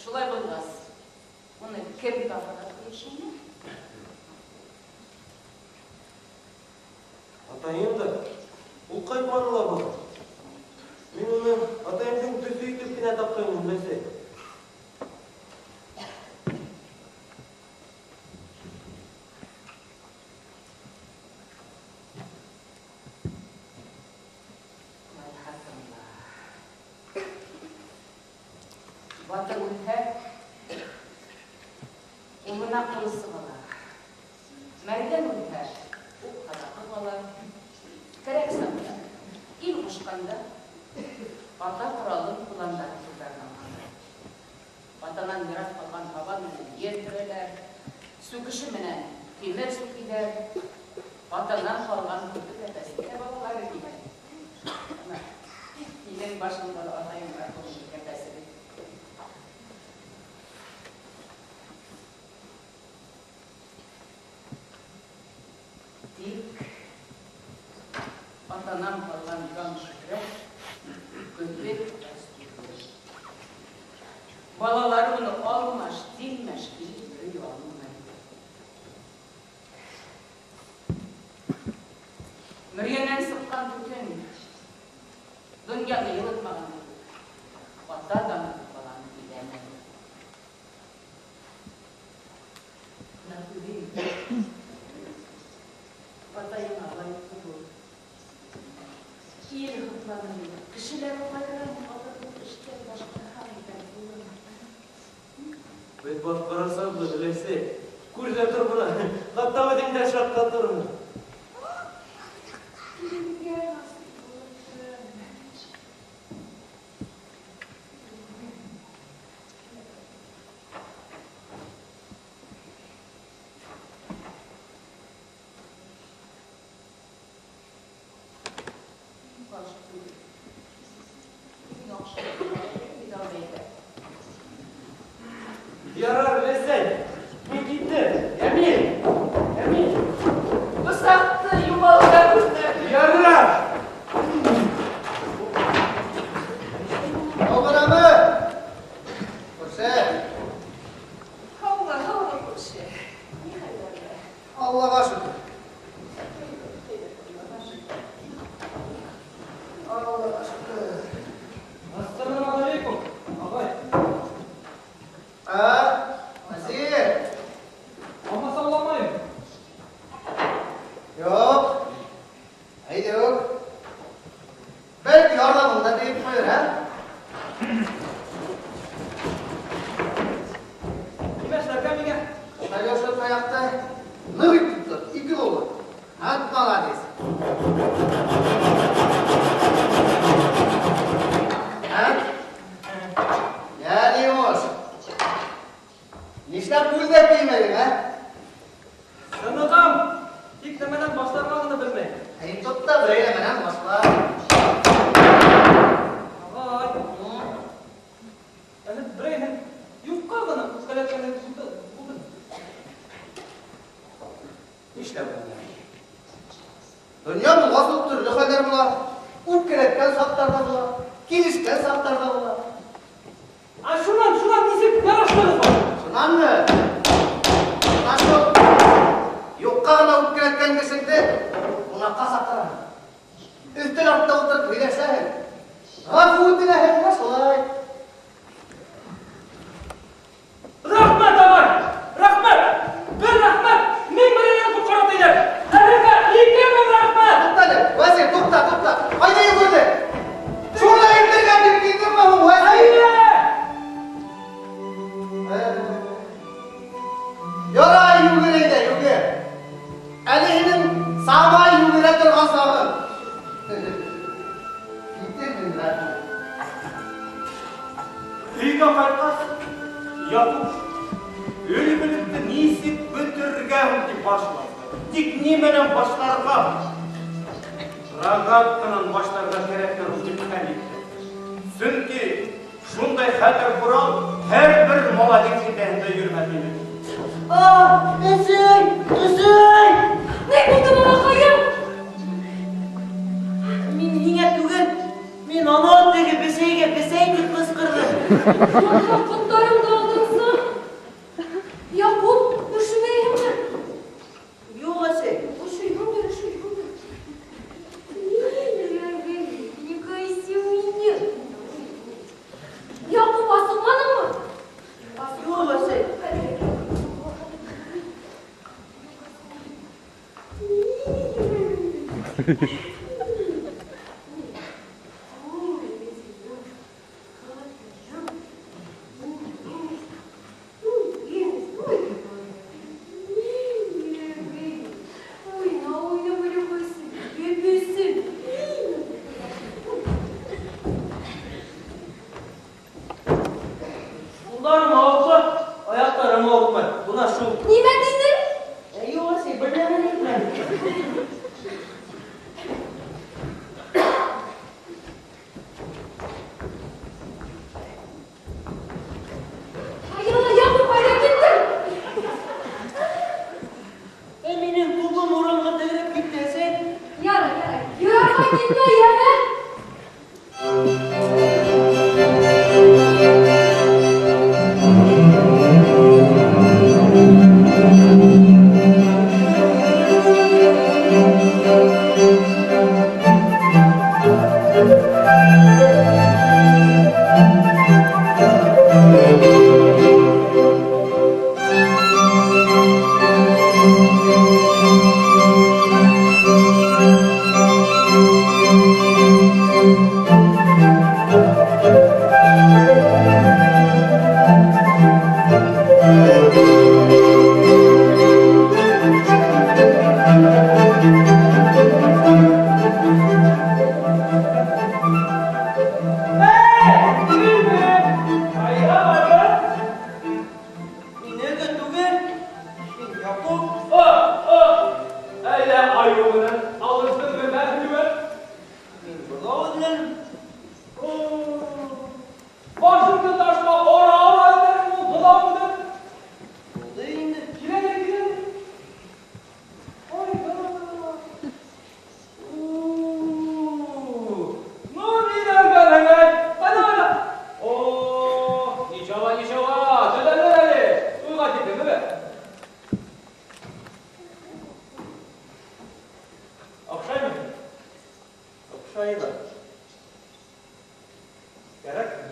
Шулай булғас, уны кем тағырға тейеш ине? Атайым да. Ул ҡайтманы ла бөгөн. Мин уны атайымдың төҫө итеп кенә тапҡайным, беләсәң. Батыр үлһә, улына ҡылысы ҡала. Мәргән үлһә, уҡ һаҙағы ҡала. Кәрәк саҡта, ил ҡушҡанда, ата ҡоралын ҡуландары ҡулдарына алғандар. Атанан мираҫ ҡалған һабан менән ер төрәләр, сүкеше менән тимер сүкиҙәр, атанан ҡалған көтө кәпәсен дә балалары кейә. Һинең башыңда ла атайың мәрхүмдең кәпәсе бит. Тик атанан ҡалған дан-шөһрәт көтө кәпәс түгел. Балалары уны алмаш-тилмәш килеп йөрөй алмай. Мөрйәнән сыҡҡан төтөн донъяны йылытмаған кеүек, ата даны баланы биләмәй. Нәфүҙи, атайыңа лайыҡлы бул. Ил хупланыр, кешеләр хайран ҡалырлыҡ эштәр башҡарһаң икән, улым. Беҙ башҡарасаҡбыҙ, өләсәй. Күр ҙә тор бына, хатта үҙең дә шаҡҡатырһың. Киленгә насип булырһың. Баш түгел. Иң яҡшы идарә итә. Ярар, өләсәй, мин киттем. Әмин, әмин. Бысаҡты юғалта күрмә. Ярар. Һаумы? Күрше. Һаумы, һаумы, күрше. Ни хәлдәрҙә? Аллаға шөкөр. Аллаға шөкөр. Ассаламу алейкум, ағай. Ә, Вәзир. Алмасауламайым. Юҡ. Әйҙүк. Бәлки ярҙамың да тейеп ҡуйыр, ә? Нимә эшләргә миңә? Әле ошо таяҡты ныҡ итеп тот, ике ҡулы. Ат молодец. Ә? Йә, ни йомош? Нишләп күлдәк кеймәнең, ә? Сынығам. Тик нәмәнән башларға ғына белмәйем. Һин тот та берәй нәмәнән башла. Ағай. Әле берәйһен юҡҡа ғына үпкәләткәнең булды. Нишләп булмай? Донъя булғас ул төрлө хәлдәр була. Үпкәләткән саҡтар ҙа була, килешкән саҡтар ҙа була. Ә шунан нисек яраштығыҙ был? Шунанмы? Шунан шул. Юҡҡа ғына үпкәләткән кешеңде ҡунаҡҡа саҡыраһың. Өҫтәл артында ултырып һөйләшәһең. Ғәфү үтенәһең, менә шулай. Рәхмәт, ағай! Рәхмәт! Бер рәхмәт! Мең бәләнән ҡотҡара тиҙәр. Ә һеҙгә 2000 рәхмәт! Туҡта әле, Вәзир, туҡта, туҡта. Ҡайҙа йүгерҙең? Шуны әйтергә тип килдеңме һуң, Вәзир? Әйҙә! Ярай, йүгер әйҙә, йүгер. Әле һинең сабай йүгерә торған сағың. Китермен, рәхмәт. Өйгә ҡайтҡас, Яҡуп өлгөлөктө нисек бөтөрөргә һуң тип баш ватты. Тик ни менән башларға? Рогатканан башларға кәрәктер ул тип хәл итте. Сөнки шундай хәтәр ҡорал һәр бер малайҙың кеҫәһендә йөрөмәҫ ине. А, әсәй, әсәй! Ни булды, балаҡайым? Мин һиңә түгел, мин анау теге бесәйгә бесәй тип ҡысҡырҙым. Яҡуп, ҡоттарымды алдыңсы. Яҡуп, өшөмәйһеңме? Юҡ, әсәй. Өшөйһөңдөр, өшөйһөңдөр. Не Яҡуп, асыҡманыңмы? Юҡ, әсәй. Якуб. Әллә айыу менән алыштың мәһлүән? Мин быҙау эҙләнем. Башыңды ташҡа ора-ора эҙләнең ул быҙау менән. Булды инде. Килә, килә. Ай-һай. Ну, мин әлгән, ҡайҙа, ҡайҙа? О, ничего, ничего, төҙәлер әле. Туйға тиклем, әйме? Оҡшаймы? Оҡшай ҙа. Кәрәкме?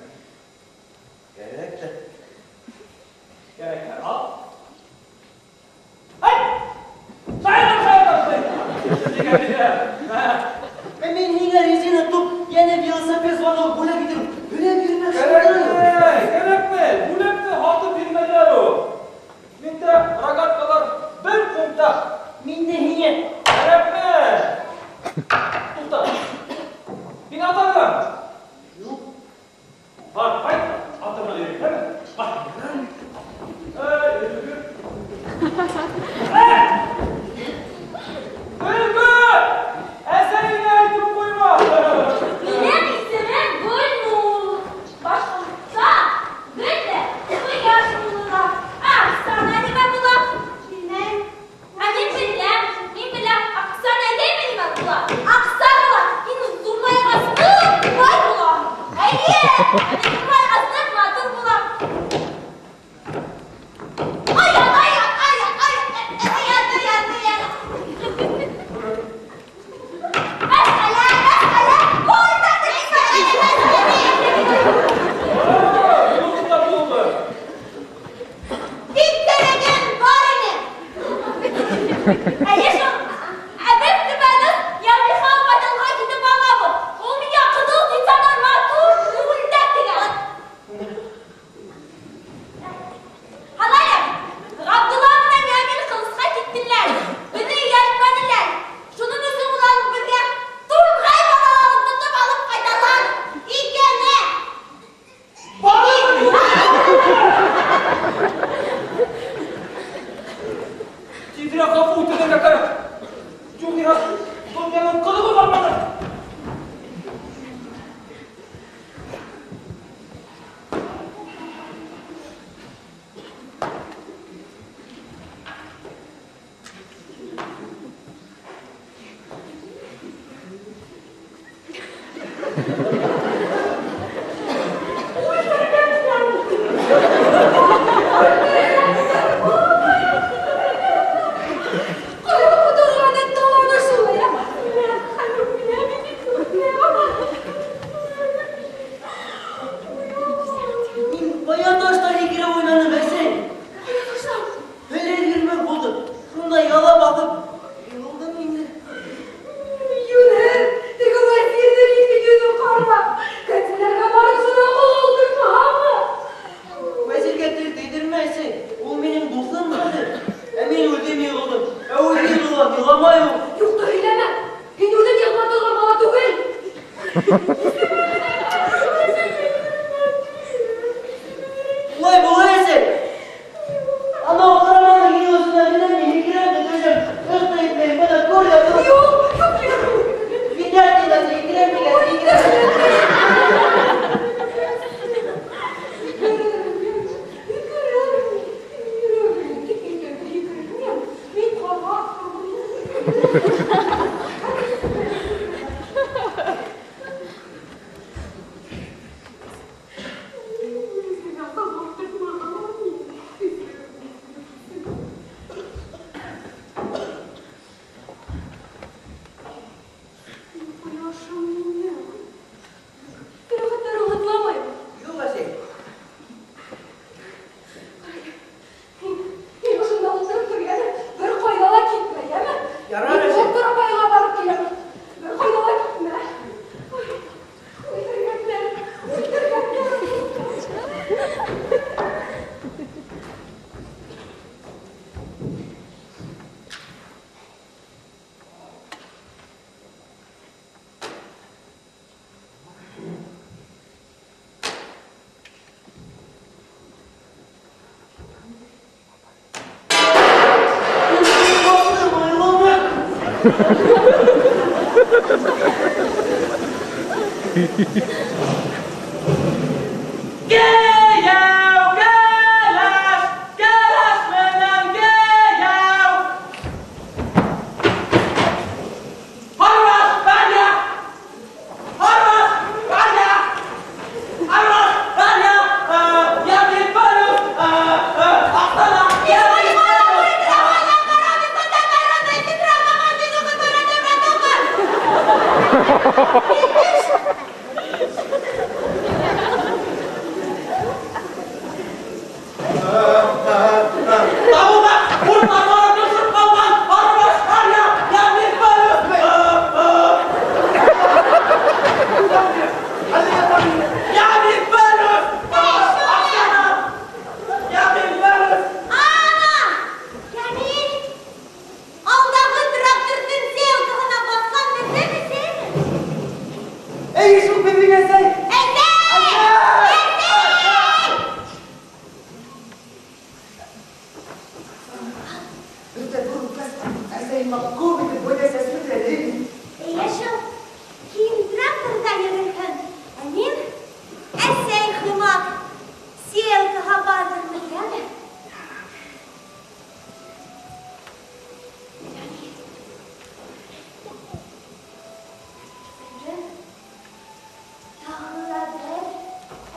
Кәрәк тә. Кәрәк. Ал. Ай! Шайтан, шайтан, шайтан. Ә мин һиңә резина туп, йәнә велосипед звонок бүләк итеп, һөйләп йөрөмәксе. Кәрәкме? Кәрәкме? Бүләкте һатып бирмәйҙәр ул. Миндә рогаткалар бер ҡумта. Мин дә һиңә. Кәрәкме? Туҡта. Һин ата беләме? Юҡ. Бар, ҡайт, атыңа йөрөй, әйме? Бар. Эй, өлгөр. Эй! Өлгөр! Әсәйеңә әйтеп ҡуйма. Минең исемем Гөлнур. Башҡортса гөл дә ҡояш була. Аҡсана нимә була? Белмәйем. Ә мин беләм, мин беләм. Аҡсана әйтәйме нимә була? Аҡса була. Һин ҙурайғас бай була. Әйе, ә мин ҙурайғас матур булам. Ай, ай, ай, ай, ай, ай, ай, ай. Әсәләм, әсәләм, Юҡта булды. Бик кәрәгем бар ине. Әйе шул. Ә беҙ төпәнес Ямлиха апайҙарға китеп алабыҙ. Ул миңә ҡыҙыл китсәнән матур күлдәк тегә. Һалайым, Ғабдулла менән Йәмил ҡылысҡа киттеләр. Беҙҙе эйәртмәнеләр. Шуның өсөн улар беҙгә турғай балаларын тотоп алып ҡайталар. Икәне. Тиҙерәк ғәфү үтенергә кәрәк. Юғиһә, донъяның ҡыҙығы барманы. Ҡайҙа ҡоторған эт таланы шулай. Мин бая ташта һикереп уйнаным, әсәй. Һөйләй йөрөмәк булды. Шунда ялап атып, йығылдым инде. Йүнһеҙ, теге вәзирҙең ике йөҙө ҡара. Кәнсәләргә барып шуны ҡул ултыртмаһамы? Вәзиргә тел тейҙермә, әсәй. Ул минең дуҫым хәҙер. Ә мин үҙем йығылдым. Ә үҙе йығылған, иламай ул. Юҡты һөйләмә. Һин үҙең йығыла торған бала түгел. Улай була, әсәй. Анау ҡараманы һинең өҫтөнә менәм, мин һикерәм дә төшәм. Ыҡ та итмәйем, бына күр ҙә тор. Юҡ, юҡ, юҡ. Мин тиҙ, әсәй, һикерәм тигәс, һикерәм. Мин ҡара. Ҡояшым минең. Рәхәттәр һатламайым. Юҡ, әсәй. Һин ошонда ултырып тор, йәме? Бер ҡайҙа ла китмә, йәме? Ярар, әсәй. Кейәү, кәләш, кәләш менән кейәү. Арбаш, Ваня! Арбаш, Ваня! Арбаш, Ваня! Я не парю! Оксана, я не парю! Тауға урманға төшөп ҡалған Арбаш, Ваня, я не парю! Я не парю! Оксана, я не парю! Ана! Камил! Алдағы тракторҙың сеялкаһына баҫҡан беҙҙең әсәйме? Эй, шул беҙҙең әсәй! Әсәй! Әсәй! Беҙҙә күренмәҫ, әсәйем күп итеп бойҙай сәсеп бөтә. Эйе шул, һин тракторҙа йөрөрһөң, ә мин әсәй һымаҡ сеялкаға баҫырмын, йәме? Камил. Серем, тағы ла бер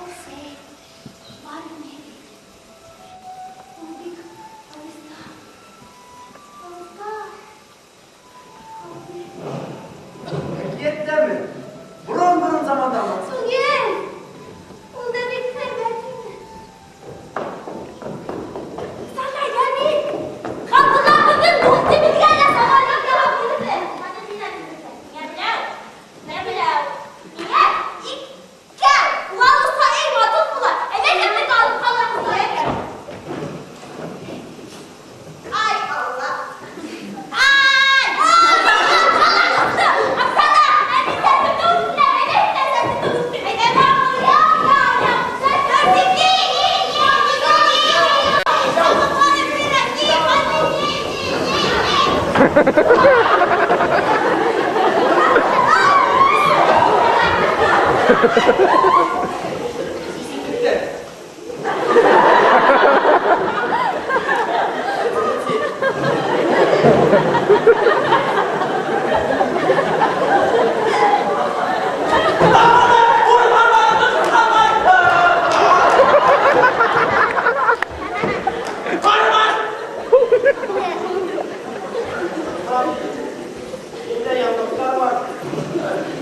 әсәй бар ине бит. Ул бик алыҫта. Алыҫта. Ҡалды. Әкиәттәме? Борон-борон замандамы? Түгел. Ул да бик һәйбәт ине. Сана, Ямил! Ғабдулла бөгөн үҙебеҙгә лә самолет яһап бирҙе. Миңә берәү, миңә берәү, миңә икәү. Улар осһа, эй, матур була. Әйҙә, алып ҡалырбыҙ икән. Ай, Алла! Ай! Оксана, ә мин сәсемде үҫтерәм, әйҙә, һин дә сәсеңде үҫтер. Әйҙә, я, я, я. Урманға төшөп ҡалған! Арбаш! Миндә яңғыҙлар бар.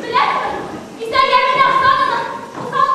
Беләһеңме, кисә Йәмил Оксананы уҫал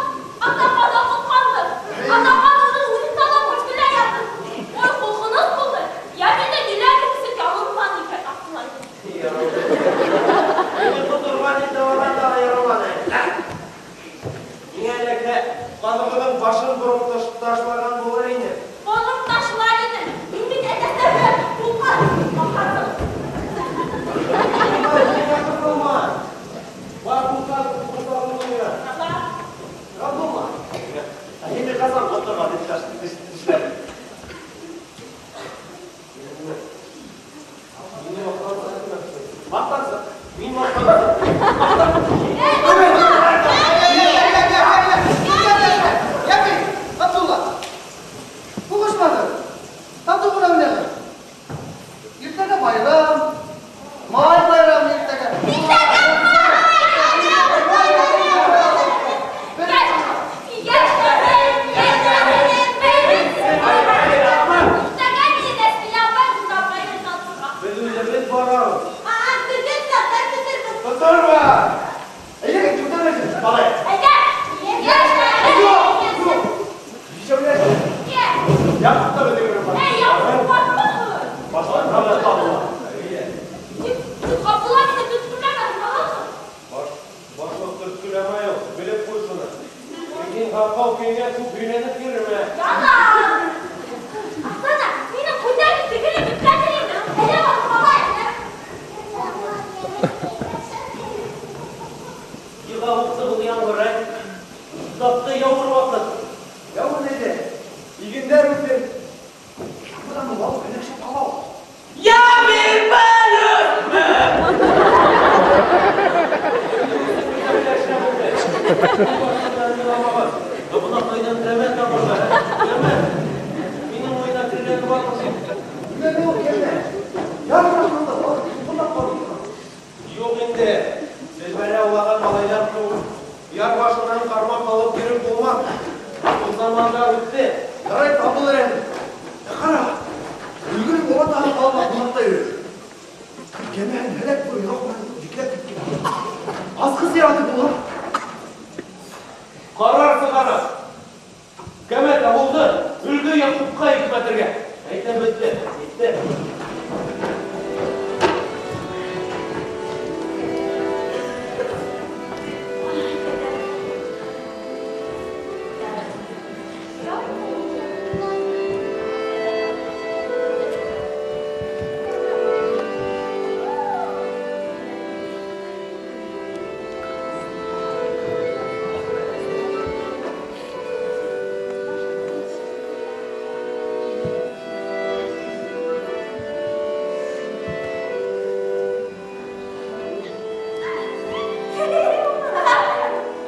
Ә бына ҡайҙан кәмә табырға, ә? Кәмә. Минең уйына кергәне бармы соң? Нимәгә ул кәмә? Яр башында балыҡ тотоп ҡалды. Юҡ инде. Селбәлә аулаған малайҙар түгел. Яр башынан ҡармаҡ алып йөрөп булмаҫ. Ул замандар үтте. Ярай табылыр әле. Ә ҡара, Өлгөнөң олатаһы ҡалала ҡунаҡта йөрөй. Кәмәһен һәләк булып йоҡ менән йөкләп киткән. Асҡыс яратып була. Ҡарар сығарыр. Кәмә табылды, Өлгө Яҡупҡа йөкмәтергә. Әйтәм бөттө, китте.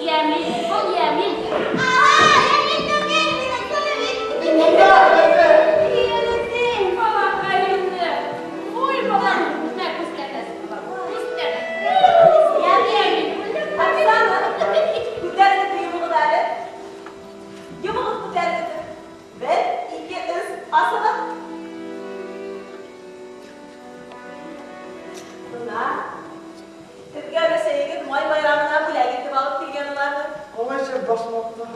Йәмил, был йәмил. Балаҡайымды. Ой, балам, күҙенә күҙ тәмәҫ. Күҙ тәмәҫ. Йәмил, Оксана, күҙҙәрегеҙҙе йомоғоҙ әле. Йомоғоҙ күҙҙәрегеҙҙе. Бер, ике, өс, асығыҙ. Бына һеҙгә өләсәйегеҙ май байрамына бүләк итеп алып килгән уларҙы. Ҡалайша башмаҡтар.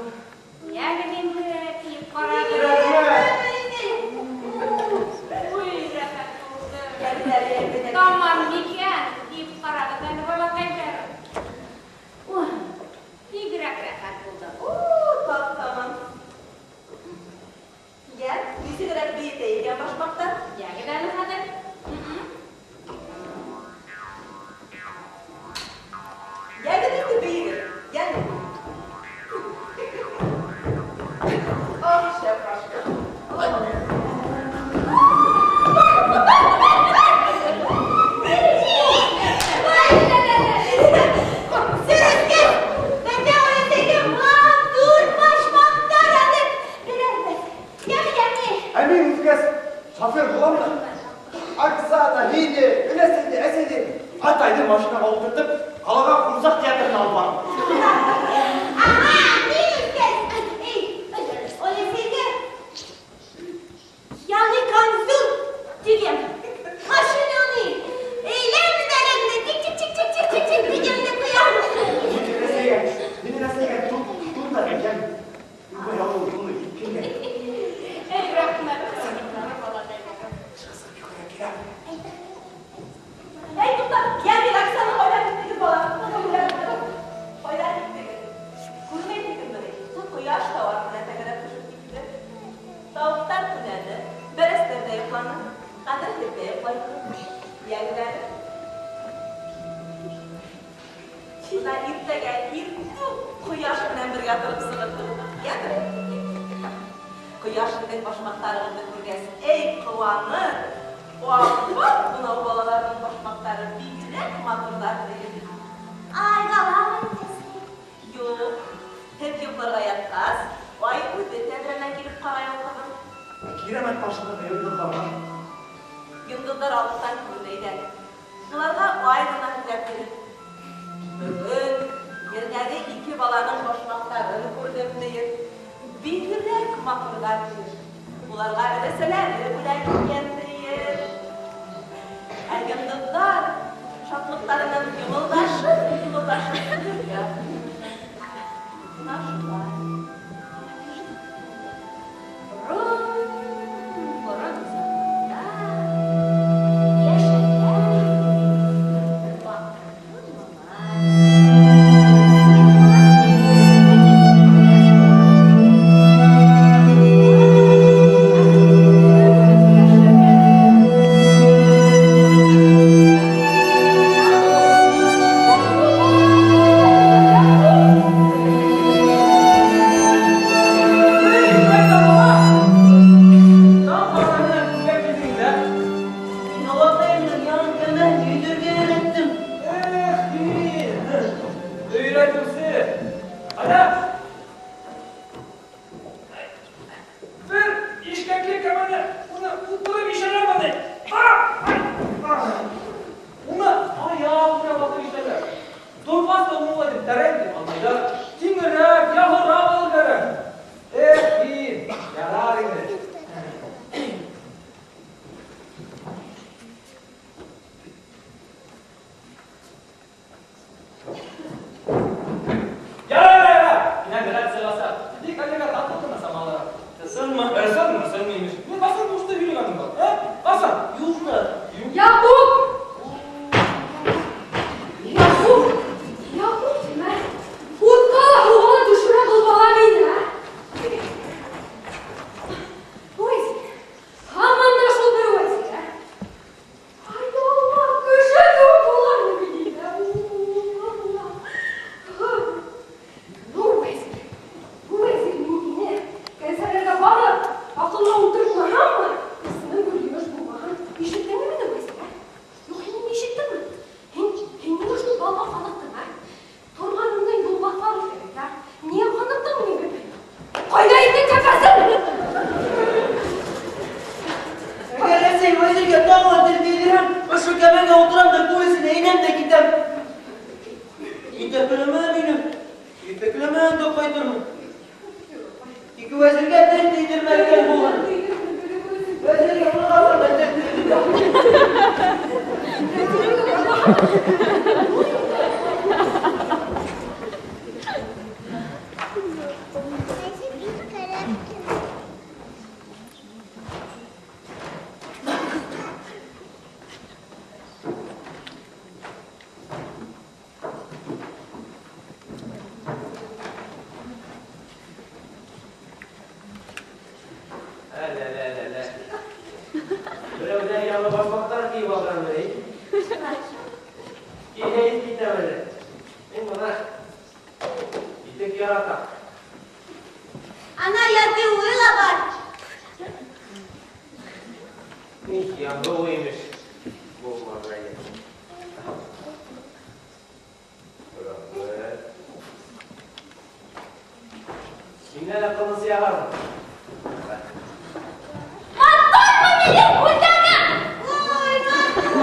Йәгеҙ инде, кейеп ҡарағыҙ. Рәхмәт. Ой, рәхәт булды. Йәгеҙ әле, йәгеҙ әле. Тамам микән, кейеп ҡарағыҙ әле, балаҡайҙар. Ой, бигерәк рәхәт булды. Тап-тамам. Йә, нисегерәк бейетә икән башмаҡтар? Йәгеҙ әле хәҙер. Йәгеҙ инде бейегеҙ, йәгеҙ. Ах, шәп башмаҡ. Ә мин үҫкәс шофер булам да. Оксана, һине, өләсәйҙе, әсәйҙе атайҙы машинаға ултыртып, ҡалаға ҡурсаҡ театрына алып барам. Мин өләсәйгә, мин өләсәйгә тун да биргән. Бай ауыл туны кипкән. Эй, рәхмәт. Балаҡайҙар. Эй, туҡта, Йәмил, Оксана, ҡайҙа киттегеҙ, балам? Ҡайҙа киттегеҙ? Күрмәйһегеҙме ни? Ҡояш тау артына тәгәрәп төшөп китте. Тауыҡтар түнәне, бәрәстәр ҙә йоҡланы. Хәҙер һеҙ ҙә йоҡлайһығыҙ. Йәгеҙ әле. Бына иртәгә иртүк ҡояш менән бергә тороп сығырһығыҙ. Йәме? Ҡояш һеҙҙең башмаҡтарығыҙҙы күргәс, эй, ҡыуаныр. Аппаҡ бынау балаларҙың башмаҡтары бигерәк матурҙар, тиер. Юҡ, һеҙ йоҡларға ятҡас, ай үҙе тәҙрәнән килеп ҡарай ул, ҡыҙым. Кирәмәт башында йондоҙҙар бар. Йондоҙҙар алыҫтан күренәйҙәр. Уларға ай ғына һөйләп бирер. Бөгөн ерҙәге ике баланың башмаҡтарын күрҙем, тиер. Бигерәк матурҙар, тиер. Уларға өләсәләре бүләк иткән, тиер. Ә йондоҙҙар шатлыҡтарынан йымылдашып, йымылдашып көлөргә тотонар. Бына шулай. Борон-борон заманда йәшәгән бер баҡырлы малай. да тел тейҙерәм, ошо кәмәгә ултырам да күл эсенә инәм дә китәм. Итәкләмә мине, итәкләмә дә ҡайтырмын. Тик вәзиргә тел тейҙермәгән булған. Вәзиргә булған да тел тейҙермә. Әле. Берәүҙәр яңы башмаҡтар кейеп алғанмы, эй? Киһәйеп китәм әле. Мин бына итек яратам. Ана языуы ла бар. Их, языуы имеш. Булмаған әле. Рәхмәт. Һинән дә ҡылыс яғармын. Матурмы минең күлдәгем? Ой, матур.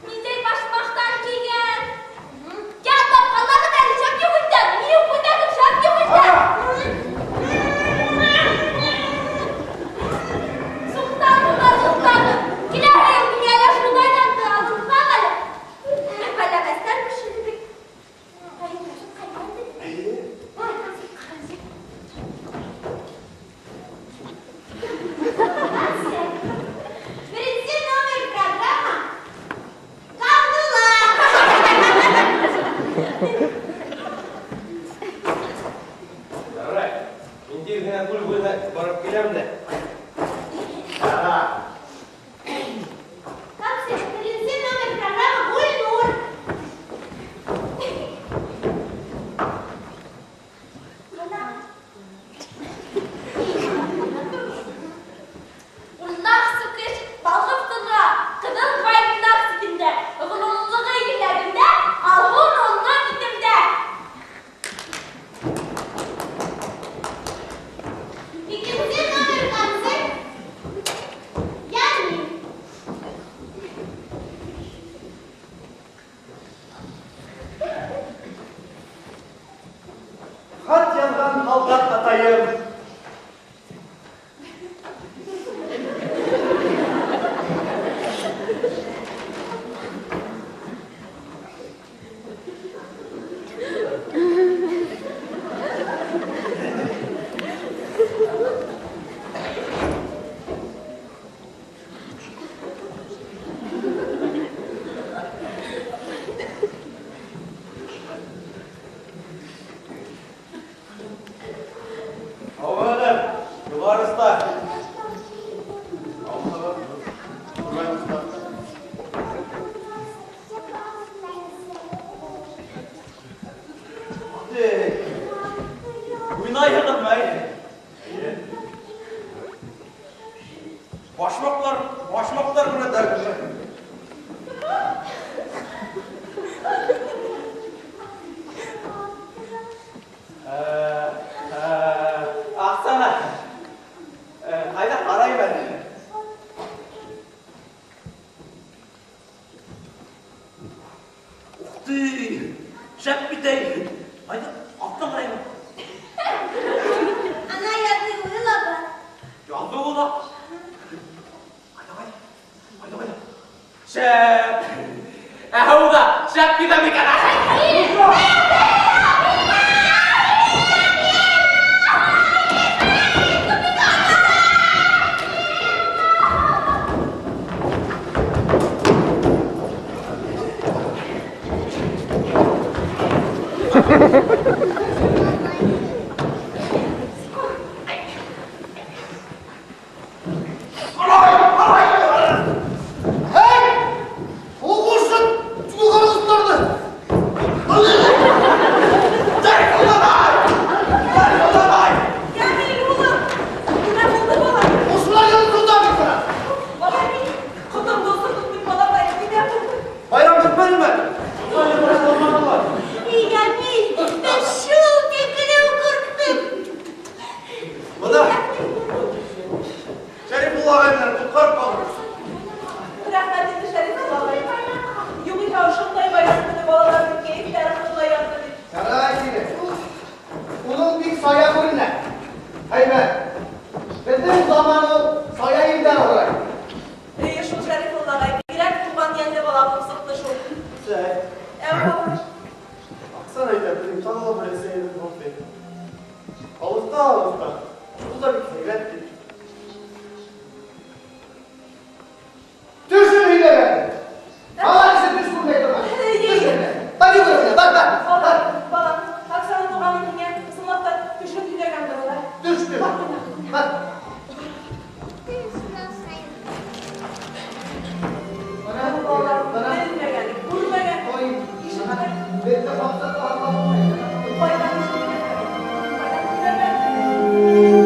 Ниндәй башмаҡтар кейгән? Я тапҡанлығын әле шәп юғыйтам. Минең күлдәгем шәп юғыйтам. Суҡтаным да суҡтаным. Киләһе йыл миңә лә шундайҙан алынһаң әле. Бәләмәстәр бешерҙек. Беренсе номер программа Ғабдулла. Ярай, мин тиҙ генә күл буйына барып киләм дә. Ара. Концерт. Беренсе номер программа Гульнур. Ана. Урнаҡ сүкеш балҡып тора, ҡыҙыл баймаҡ ситендә, ғорурлығы еләгендә, алһыу нурлы битендә. Икенсе номер концерт Яни. Хат яҙған һалдат атайым. Һаумыһығыҙ, юғары оста. Һаумыһығыҙ. Түбән оста. Уйнайһығыҙмы, әй? Эйе. Башмаҡтар, башмаҡтар менән дәртле. Аҡсаны. Ҡайҙа ҡарайым әле? Ух ты! Шәп бит әй. Ҡайҙа, арттан ҡарайым. Ана языуы ла бар. Яҙыуы ла. Ҡайҙа, ҡайҙа? Ҡайҙа, ҡайҙа? Шәп! Ә һыуҙа шәп китә микән? Һей! Әйбәт. Беҙҙең заман ул сая елдәр һорай. Эйе шул, Шәрифулла ағай, бигерәк туған йәнле бала булып сыҡты шул. Сәй. Ә бабай? Аҡсаны әйтә, беҙҙең тағы ла бер әсәйебеҙ бар бит. Алыҫта, алыҫта. Ул да бик һәйбәт бит. Төшөн һөйләгән. Бала кеше төш күрмәй торған. Бар йүгер менә, бар, бар. Балам, балам, Оксана туғаным һиңә ысынлап та төшөн һөйләгәндер улай. Төш, төш. Бар. Балалар белмәгән, күрмәгән, ишетмәгән. Беҙҙе хаҡта аңлатмай. Ҡайҙан ишеткән, ҡайҙан күргән?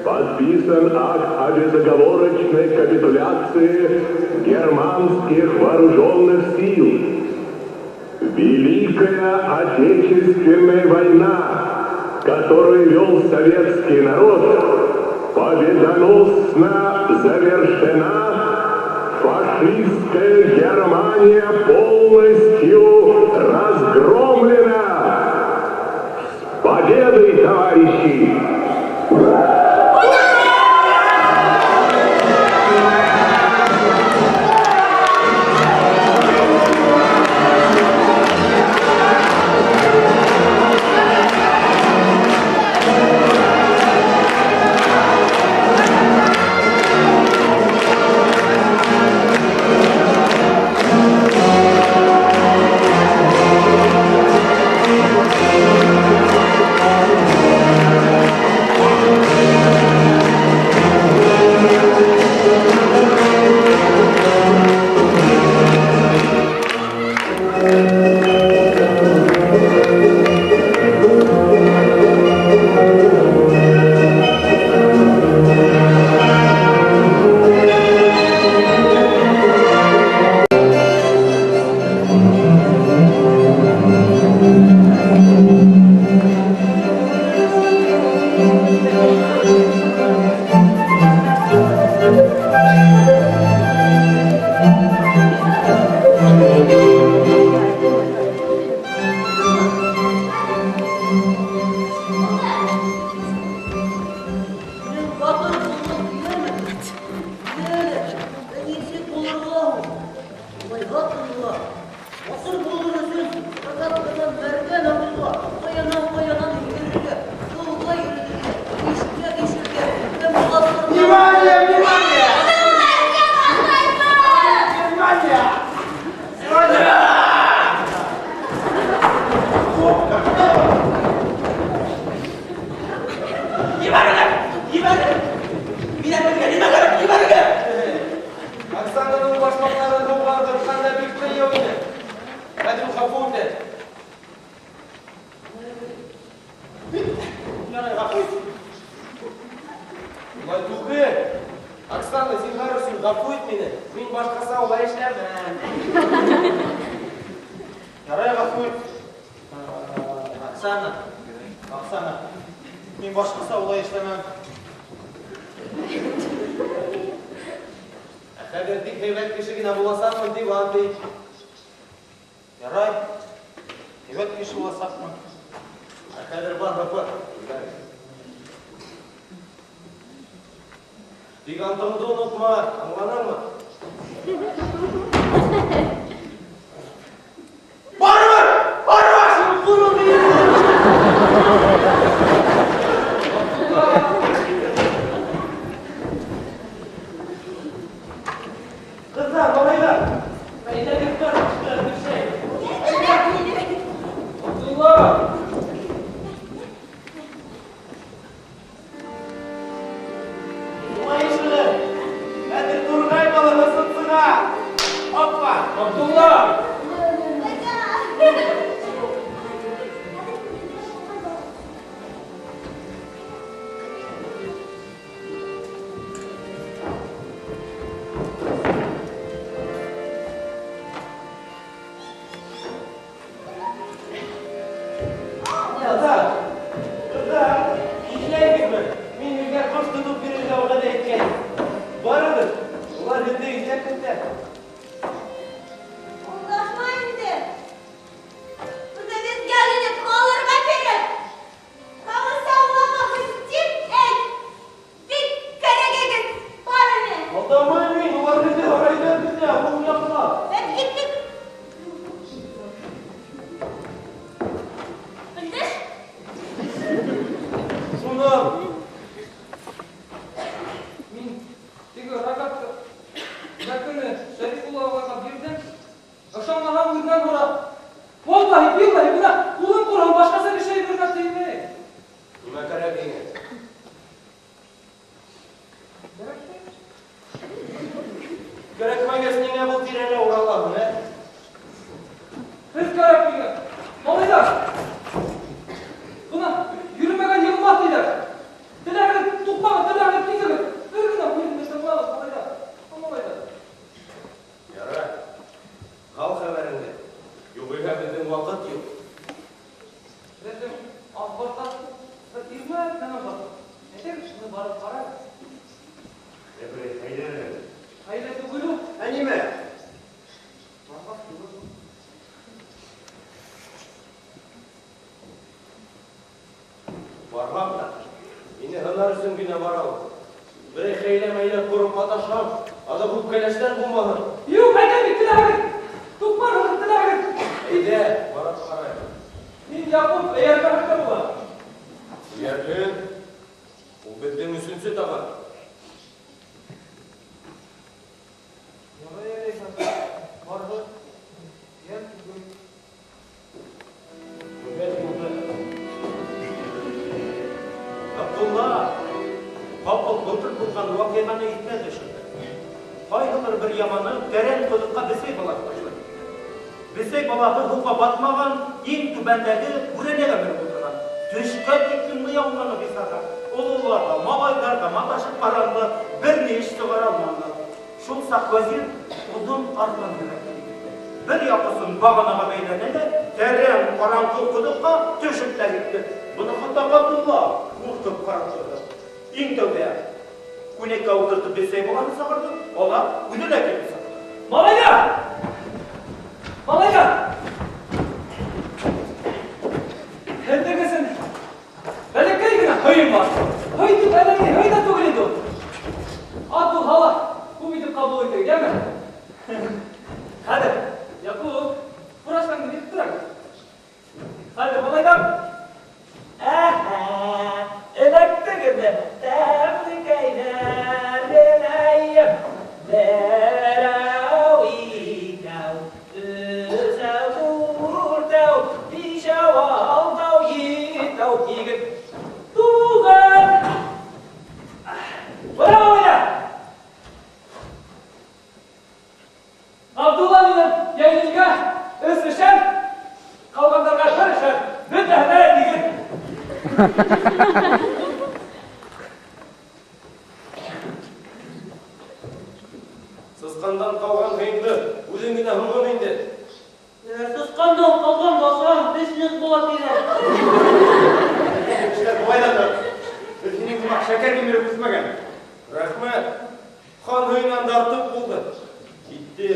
Подписан акт о безоговорочной капитуляции германских вооруженных сил. Великая Отечественная война, которую вел советский народ, победоносно завершена. Фашистская Германия полностью разгромлена. С победой, товарищи! Внимание, внимание! Внимание! Ебәрегеҙ! Ебәрегеҙ! Мин әҙергә нимә кәрәк? Ебәрегеҙ! Оксананың башмаҡтарын һыуға ырғытҡанда бик ҡыйыу ине. Хәҙер ул ғәфү итә. Ярай, ғәфү ит. Улай түгел. Оксана, зинһар өсөн ғәфү ит мине. Мин башҡаса улай эшләмәм. Ярай, ғәфү ит. Оксана, Оксана, мин башҡаса улай эшләмәм. Ә хәҙер тик һәйбәт кеше генә буласаҡмын тип ант ит. Ярай, һәйбәт кеше буласаҡмын. Ә хәҙер бар, бар. Тик антыңды онотма, аңланыңмы? Барыбер! Барыбер! Ҡором Ҡыҙҙар, малайҙар! Әйҙәгеҙ бар, төшәйек. Абдулла! Улай эшле. Хәҙер турғай балығы сыға. Опа! Абдулла! Алдамайым мин, улар беҙҙе һарайҙа көтә, ул яҡлап. Бәк киттек. Белдеш? Шунан. Мин теге рогатка бәкене Шәрифулла ағайға бирҙем. Ышанмаһаң үҙенән һора. Валлаһи, биллаһи, бына ҡулым ҡороһон, башҡаса кеше әйберенә теймәй. Нимә кәрәк һиңә? Кәрәкмәгәс ниңә был тирәлә уралаһың, ә? Һеҙ кәрәк миңә. Малайҙар, бына йөрөмәгән йығылмаҫ тиҙәр. Теләгеҙ туҡмағыҙ, теләгеҙ китегеҙ. Бер генә һүҙемде тыңлағыҙ, малайҙар. Малайҙар. Ярай. Ҡал хәбәреңде. Юғиһә беҙҙең ваҡыт юҡ. Беҙҙең аҙбарға бер ирмәк кенә бар. Әйҙәгеҙ, шуны барып ҡарайыҡ. Берәй хәйлә. Хәйлә түгел ул. Ә нимә? Бармаҫ түгел. Бармам да. Мине һынар өсөн генә бара ул. Берәй хәйлә-мәйлә ҡороп маташһам, аҙаҡ үпкәләштәр булмаһын. Юҡ, әйтәм бит, теләгеҙ. Туҡмарһығыҙ, теләгеҙ. Әйҙә, барып ҡарайыҡ. Мин Яҡуп эйәрмәһәм дә була. Эйәрһен. Ул беҙҙең өсөнсө таған. Ярай, әләйһә. Барҙы. Йәл түгел. Күбәт булды. Абдулла ҡапыл былтыр булған ваҡиғаны иҫенә төшөрҙө. Ҡайһылыр бер яманы тәрән ҡоҙоҡҡа бесәй балаһы ташлап китте. Бесәй балаһы һыуға батмаған, иң түбәндәге бүрәнәгә менеп ултырған. Төшкә тиклем мыяуланы бисара. Ололар ҙа, малайҙар ҙа маташып ҡаранылар, бер ни эш сығара алманылар. Шул саҡ вәзир оҙон арҡан һөйләп килеп етте. Бер яҡысын бағанаға бәйләне лә, тәрән ҡараңғы ҡоҙоҡҡа төшөп тә китте. Быны хатта Ғабдулла ҡурҡып ҡарап торҙо. Иң тәүҙә күнәккә ултыртып бесәй балаһын сығарҙы, ала үҙе лә килеп сыҡты. Малайҙар! Малайҙар! Һеҙҙең өсөн бәләкәй генә һыйым бар. Һый тип әллә ни һый ҙа түгел инде ул. Ат булһа ла күп итеп ҡабул итегеҙ, йәме? Хәҙер, Яҡуп, фуражкаңды биреп тор әле. Хәҙер, малайҙар. Әһә, эләктегеҙ ҙә, тәмлекәйҙәренәйем. Берәү, икәү, өсәү, дүртәү, бишәү, алтау, етәү, һигеҙ, туғыҙ. Бына малайҙар! Абдулла минең йәйлелгә өс эшәр, ҡалғандарға бер эшәр, бөтәһенә һигеҙ. Сысҡандан ҡалған һыйыңды үҙең генә һуңын инде. Сысҡандан ҡалған баҫһаң, теш ныҡ була тиҙәр. Эштәр былай ҙа тор. Беҙ һинең һымаҡ шәкәр кимереп үҫмәгән. Рәхмәт. Хан һыйынан да артыҡ булды. Китте.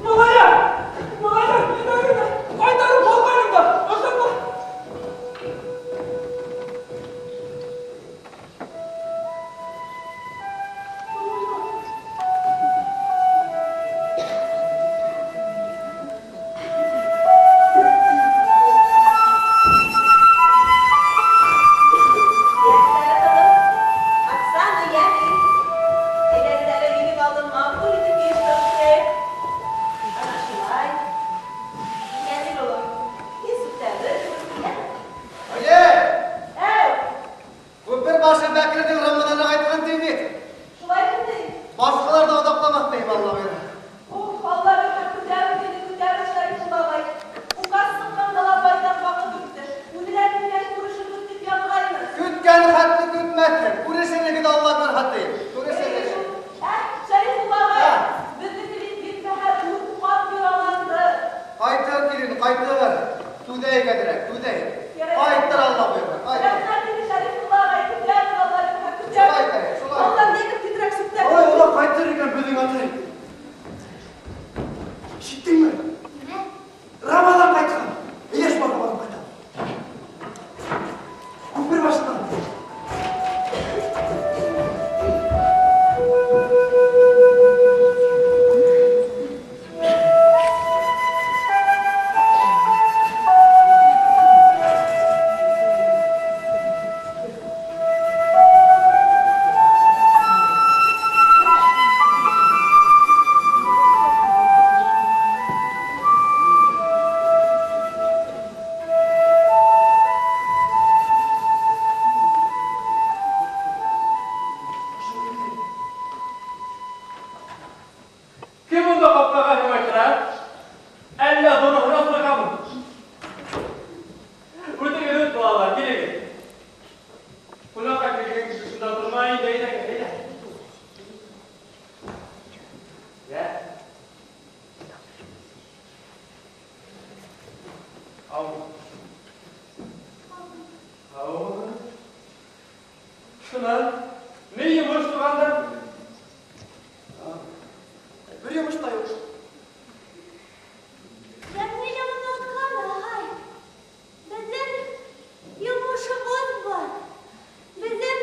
Малайҙар! Малайҙар, ебәрегеҙ! Ҡайтарып алғайным да. Ышанма. Йәгеҙ әле, ҡыҙым. Оксана, йәме. Әйҙәгеҙ әле минең алдыма. Ярай инде, әйҙә, әйҙә. Йә. Ау. Ау. Шунан, ни йомош туғандар? Бер йомош та юҡ. Йәмил онотҡан, ағай. Беҙҙең йомошобоҙ бар. Беҙҙең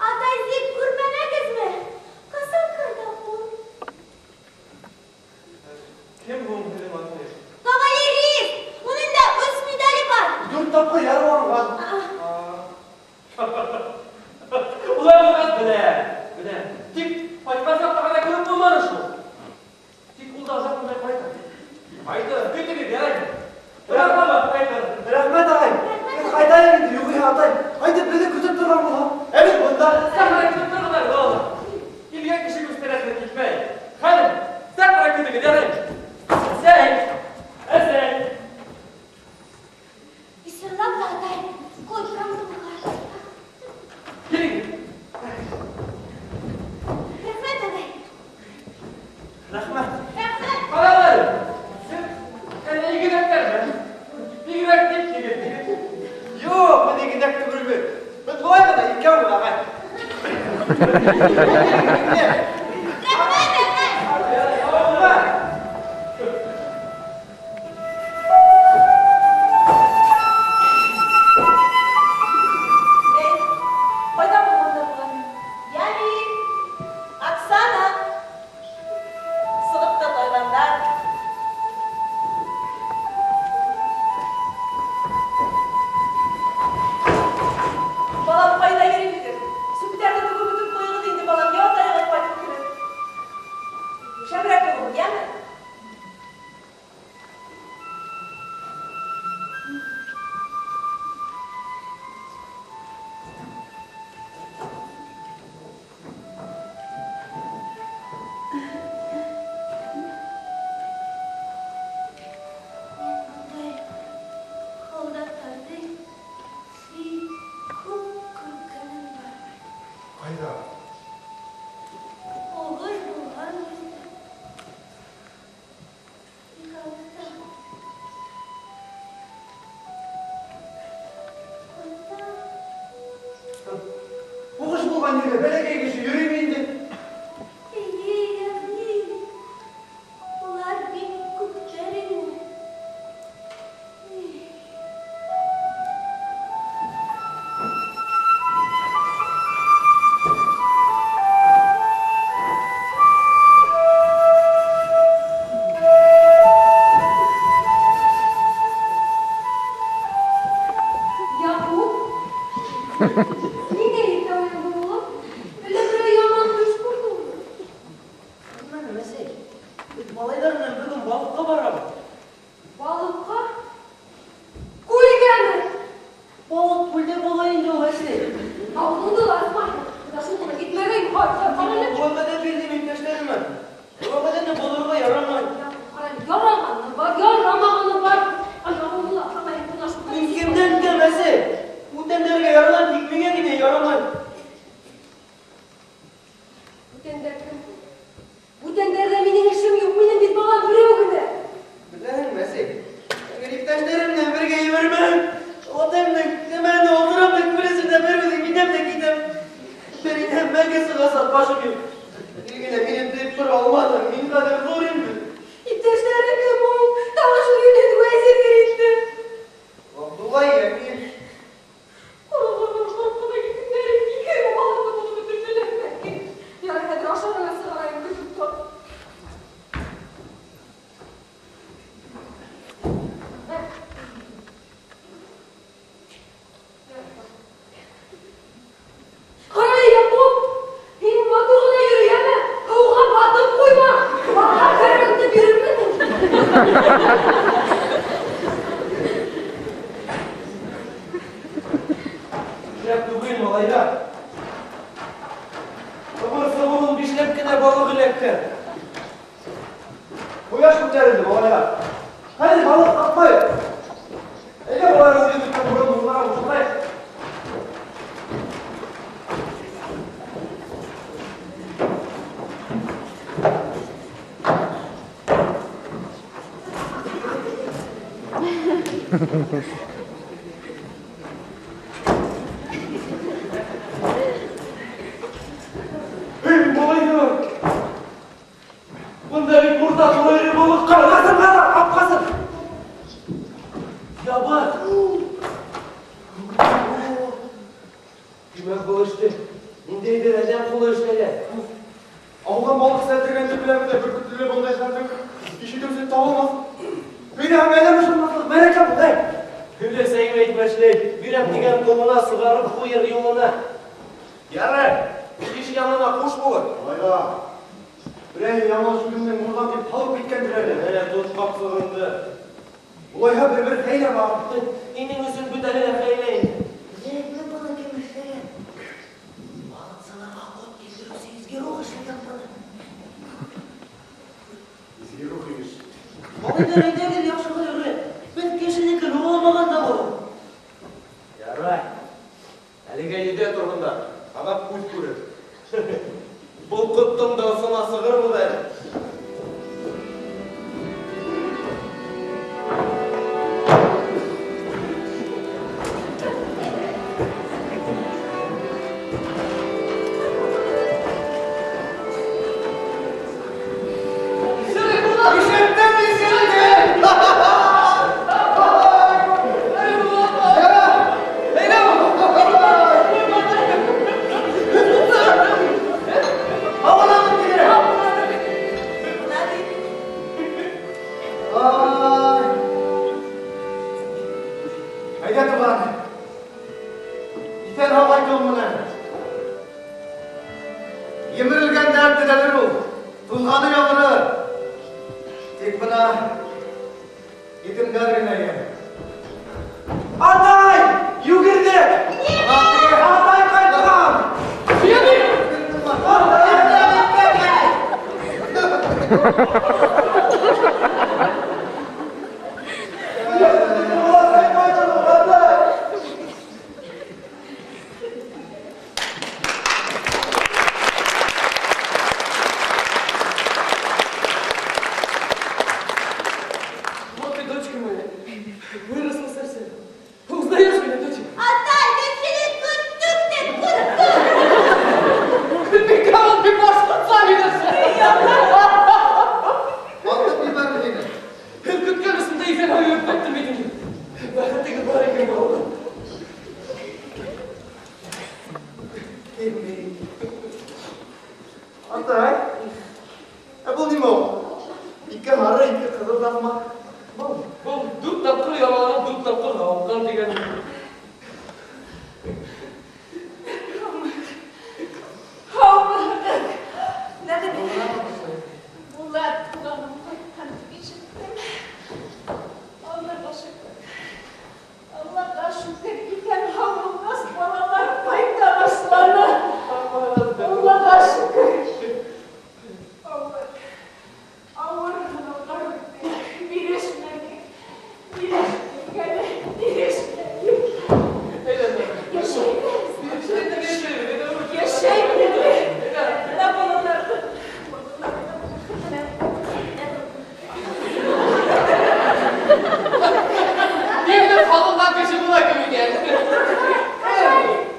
атайҙы күрмәнегеҙме? Ҡасан ҡайҙа ул? Кем һуң һеҙҙең атай? Кавалерист! Уның да өс медале бар. Дүрт тапҡыр яраланған. Улай булғас, беләм, беләм. Тик ҡайтҡан саҡта ғына күреп булманы шул. Тик ул да оҙаҡламай ҡайтыр. Ҡайтыр, көтөгөҙ, яраймы? Оҙаҡламаҫ, ҡайтыр. Рәхмәт, ағай. Мин ҡайтайым инде, юғиһә атай ҡайтып беҙҙе көтөп торған була. Ә мин бында. Сәхнәгә көтөп торғандар, балалар. Килгән кеше күстәнәсенә китмәй. Хәҙер сәхнәгә көтөгөҙ, яраймы? Әсәй, әсәй. Исынлап та, атай, ҡурҡам булған. Килегеҙ. Рәхмәт, ағай. Рәхмәт. Рәхмәт. Ҡарағыҙ әле. Һеҙ әллә игеҙәктәрме? Бигерәк тип егет. Юҡ, беҙ игеҙәк түгелбеҙ. Беҙ былай ғына икәүбеҙ, ағай. Рәхмәт, ағай. Рәхмәт. Эй, ҡайҙа булғандар былар? Йәмил, Оксана. Сығып та тайғандар. Балам, ҡайҙа йөрөйһөгөҙ? Сүптәрҙе түгеп бөтөп ҡуйығыҙ инде, балам, ятайығыҙ ҡайтып кереп. Шәберәк булығыҙ, йәме? Мин бындай һалдаттарҙы бик күп күргәнем бар. Ҡайҙа? Һуғыш булған ерҙә. Бик алыҫта. Унда Һуғыш булған ерҙә бәләкәй кеше йөрөймө инде? Эйе, Йәмил. Улар бик күптәр ине. Яҡуп, ниңә иртә уяндың, улым? Әллә берәй яман төш күрҙеңме? Күрмәнем, әсәй. Беҙ малайҙар менән бөгөн балыҡҡа барабыҙ. Балыҡҡа? Күлгәме? Балыҡ күлдә була инде ул, әсәй. Ауыҙыңды ла асмай. Бына шул ғына етмәгән. Һай, һай, ҡара әле. Вәғәҙә бирҙем иптәштәремә. Вәғәҙәне боҙорға ярамай. Яҡуп, ҡара әле, ярағаны бар, ярамағаны бар. Ай, ауыҙыңды ла асмай, бына шул ғына Мин кемдән кем, әсәй? Бүтәндәргә яраған, тик миңә генә ярамай. Бүтәндәр кем? Бүтәндәрҙә минең эшем юҡ, минең бит балам берәү генә. Беләһеңме, әсәй? Әгәр иптәштәрем менән бергә ебәрмәһәм, атайымдың кәмәһенә ултырам да күл эсендә бер үҙем инәм дә китәм. Бер инһәм, мәңге сығасаҡ башым юҡ. Гел генә мине тыйып тора алманың, мин хәҙер ҙур инде. Иптәштәрең кем ул? Тағы шул йүнһеҙ вәзирҙер инде. Ғабдулла Йәмил. Ҡороғоро ҡурҡып киткәндәре икәү балыҡты тотоп бөтөрҙөләр бәлки. Ярай, хәҙер ашарына сығарайым, көтөп тор. Ҡара, Яҡуп, һин матур ғына йөрө, йәме? Һыуға батып ҡуйма. Батһаң, кәрәгеңде бирермен. Шәп түгел, малайҙар. Ыбыр-сыбыр ун бишләп кенә балыҡ эләкте. Ҡояш күтәрелде, малайҙар. Хәҙер балыҡ тапмай. Әйҙә, былар үҙе бөткән борон урынға ҡушылайыҡ. Эй, малайҙар! Бында бит урта ҡулы балыҡ ҡарғасын ҡара, ҡапҡасын! Ябыҡ! Тимәк, был эште ниндәйҙер әҙәм ҡулы эшләгән. Ауған балыҡ сәлдергәнде беләм дә, бөркөтлө бындай хәлдең ишетеүсе табылмаҫ. Һөйләһәм, әҙәм ышанмаҫлыҡ мәрәкә был, әй! Һөйләсәң әйтмешләй, бирәм тигән ҡолона сығарып ҡуйыр юлына. Ярай, иш янына ҡуш булыр. Малайҙар, берәй яңылыш үҙеңдең мурҙан тип һалып киткәндер әле. Әнә тот ҡапсығыңды. Улайһа бер-бер хәйлә бар. Һинең өсөн бөтәһе лә хәйлә инде. Зирәкле быны кем эшләгән? Балыҡсыларға ҡот килтереүсе изге рух эшләгән быны. Изге рух имеш. Малайҙар, әйҙәгеҙ яҡшыға йөрөй. Беҙ кешенекен уйламаған да был. Ярай. Әлегә өйҙә торғандар, аҙаҡ күҙ күрер. Был ҡоттоң да осона сығырбыҙ әле. Ишеттем, ишеттем! Һауаланып килә. Ай! Әйҙә, туған. Иҫән-һау ҡайтыуың менән. Емерелгәндәр төҙәлер ул, туҙғаны яңырыр. Тик бына етемдәр генә йәл. Атай! Йүгерҙек! Атай ҡайтҡан! Атай ҡайтҡан, атай! Вот и дочка моя. Выросла совсем. Узнаешь меня, доча? Атай, беҙ һине көттөк тә көттөк. Бикә, ты башҡортса һөйләшә. Атып ебәрер һине. Көткән өсөн дә иҫән-һау йөрөп ҡайттым бит инде. Бәхетегеҙ бар икән, балалар. Атай, ә был нимә ул? Ике һары, ике ҡыҙыл таҫма. Был дүрт тапҡыр яраланып, дүрт тапҡыр һауыҡҡан тигән. Һаумыһығыҙ. Нәғимә. Булат туғаным ҡайтҡан тип ишеттем. Аллаға шөкөр. Аллаға шөкөр, иҫән-һау булғас, балалар ҡайта башланы. Аллаға шөкөр. Ауыр, ауыр һынауҙар үтте. Бирешмәнек. Бирешмәнек әле, бирешмәнек. Йәшәйбеҙ. Йәшәйбеҙ. Бына балаларҙы. Ниндәй һалынған кеше була кем икән?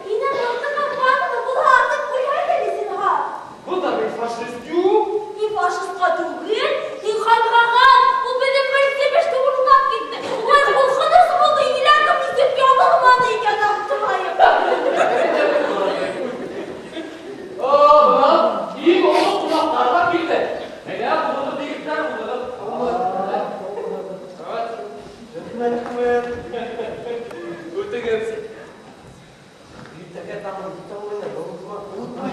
Һинән мылтыҡ атҡанмы? Булһа атып ҡуяр әле зинһар. Был да бит фашист юҡ. Ни фашистҡа түгел, һин ханғаған. Ул беҙҙең бер себеште урлап китте. Ой, ҡурҡыныс булды, еләгем нисек ябылманы икән, аптырайым. О, бына иң оло ҡунаҡтар ҙа килде. Әйҙә, уҙығыҙ, егеттәр, уҙығыҙ. Рәхмәт, рәхмәт. Үтегеҙ. Иртәгә тағы китә алмайҙар, онотма, онотма.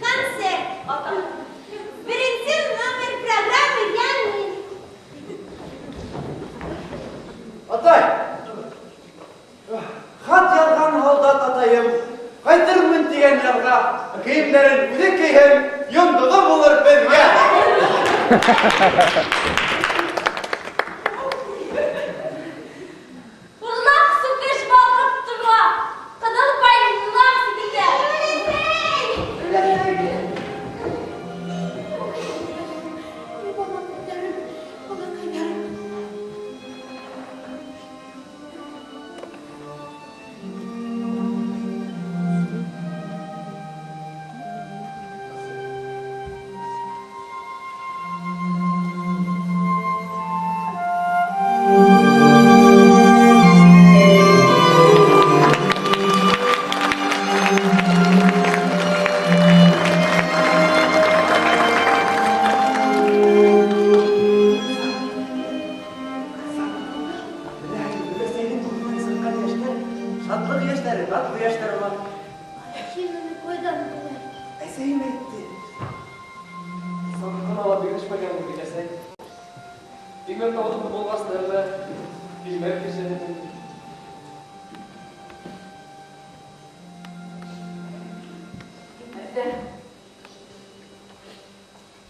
Концерт, атай. Беренсе номер программы Янми. Атай! Хат яҙған һалдат атайым, ҡайтырмын тигән ярға, кейемдәрен үҙе кейһен, йондоҙо булыр беҙгә. Урлаҡ сүкеш балҡып тора. Ҡыҙыл байлыҡ ситендә. Балаҡайҙарым, балаҡайҙарым. йәштәр бар. Һин уны ҡайҙан беләһең? Әсәйем әйтте. Саҡ ҡына ла бирешмәгән бит әсәй. Тимер тауҙы булғас та тимер кеше.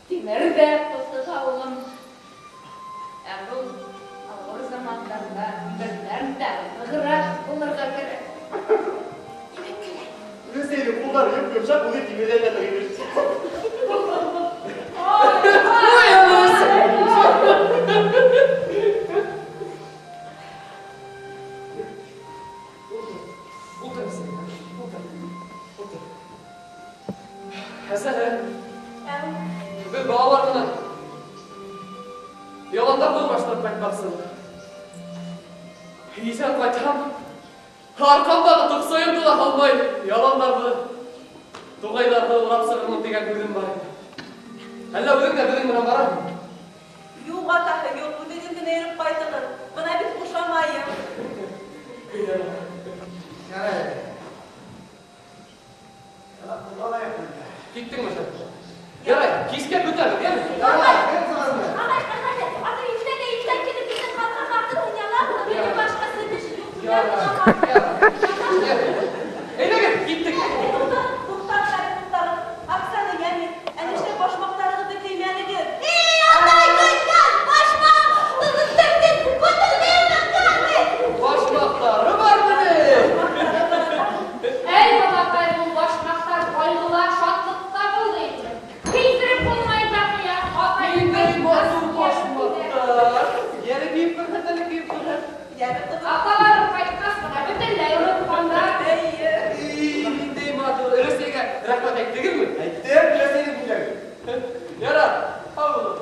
Тимер ҙә ҡыҙыға, улым. Ә был ауыр замандарҙа тимерҙән дә нығыраҡ булырға кәрәк. Өләсәйҙең ҡулдары йоп-йомшаҡ, үҙе тимерҙән дә ныҡ. Ой, Ултыр, ултыр, ултыр. Әсәһе, беҙ балалар менән яландар башлап ҡайтмаҡсы. Иҫән ҡайтһам, арҡамдағы тоҡсайымды ла һалмай, яландарҙы, туғайҙарҙы урап сығырмын тигән һүҙем бар ине. Әллә үҙең дә беҙҙең менән бараһыңмы? Юҡ, атаһы, юҡ, үҙегеҙ генә йөрөп ҡайтығыҙ. Бына бит ҡушамайым. Ярай. Киттеңме һин? Ярай, кискә көтәбеҙ, йәме? Ярай, кем сығарҙы? Ағай, ағай, ағай, иртәгә иртән килеп беҙҙең ҡапҡа артын уйналармы? Минең башҡа эш юҡ. Ярай, ярай. Әйҙәгеҙ, киттек. Туҡтағыҙ әле, туҡтағыҙ. Оксана, йәме, ә нишләп башмаҡтарығыҙҙы кеймәнегеҙ? Эй, атай, көткән башмаҡ! Башмаҡтары бар минең. Әй, балаҡай, ул башмаҡтар ҡайғыла, шатлыҡта булды инде. Кейҙереп булмай баҡыя, атай. Ниндәй матур башмаҡтар. Йәне кейеп күрһәт әле, кейеп күрһәт. Йәме, ҡыҙым. Аталары ҡайтҡас ҡына бөтөнләй онотҡандар. Эйе. Эй, ниндәй матур. Өләсәйгә рәхмәт әйттегеҙме? Әйттем, өләсәйҙең бүләге. Ярар, һау булығыҙ.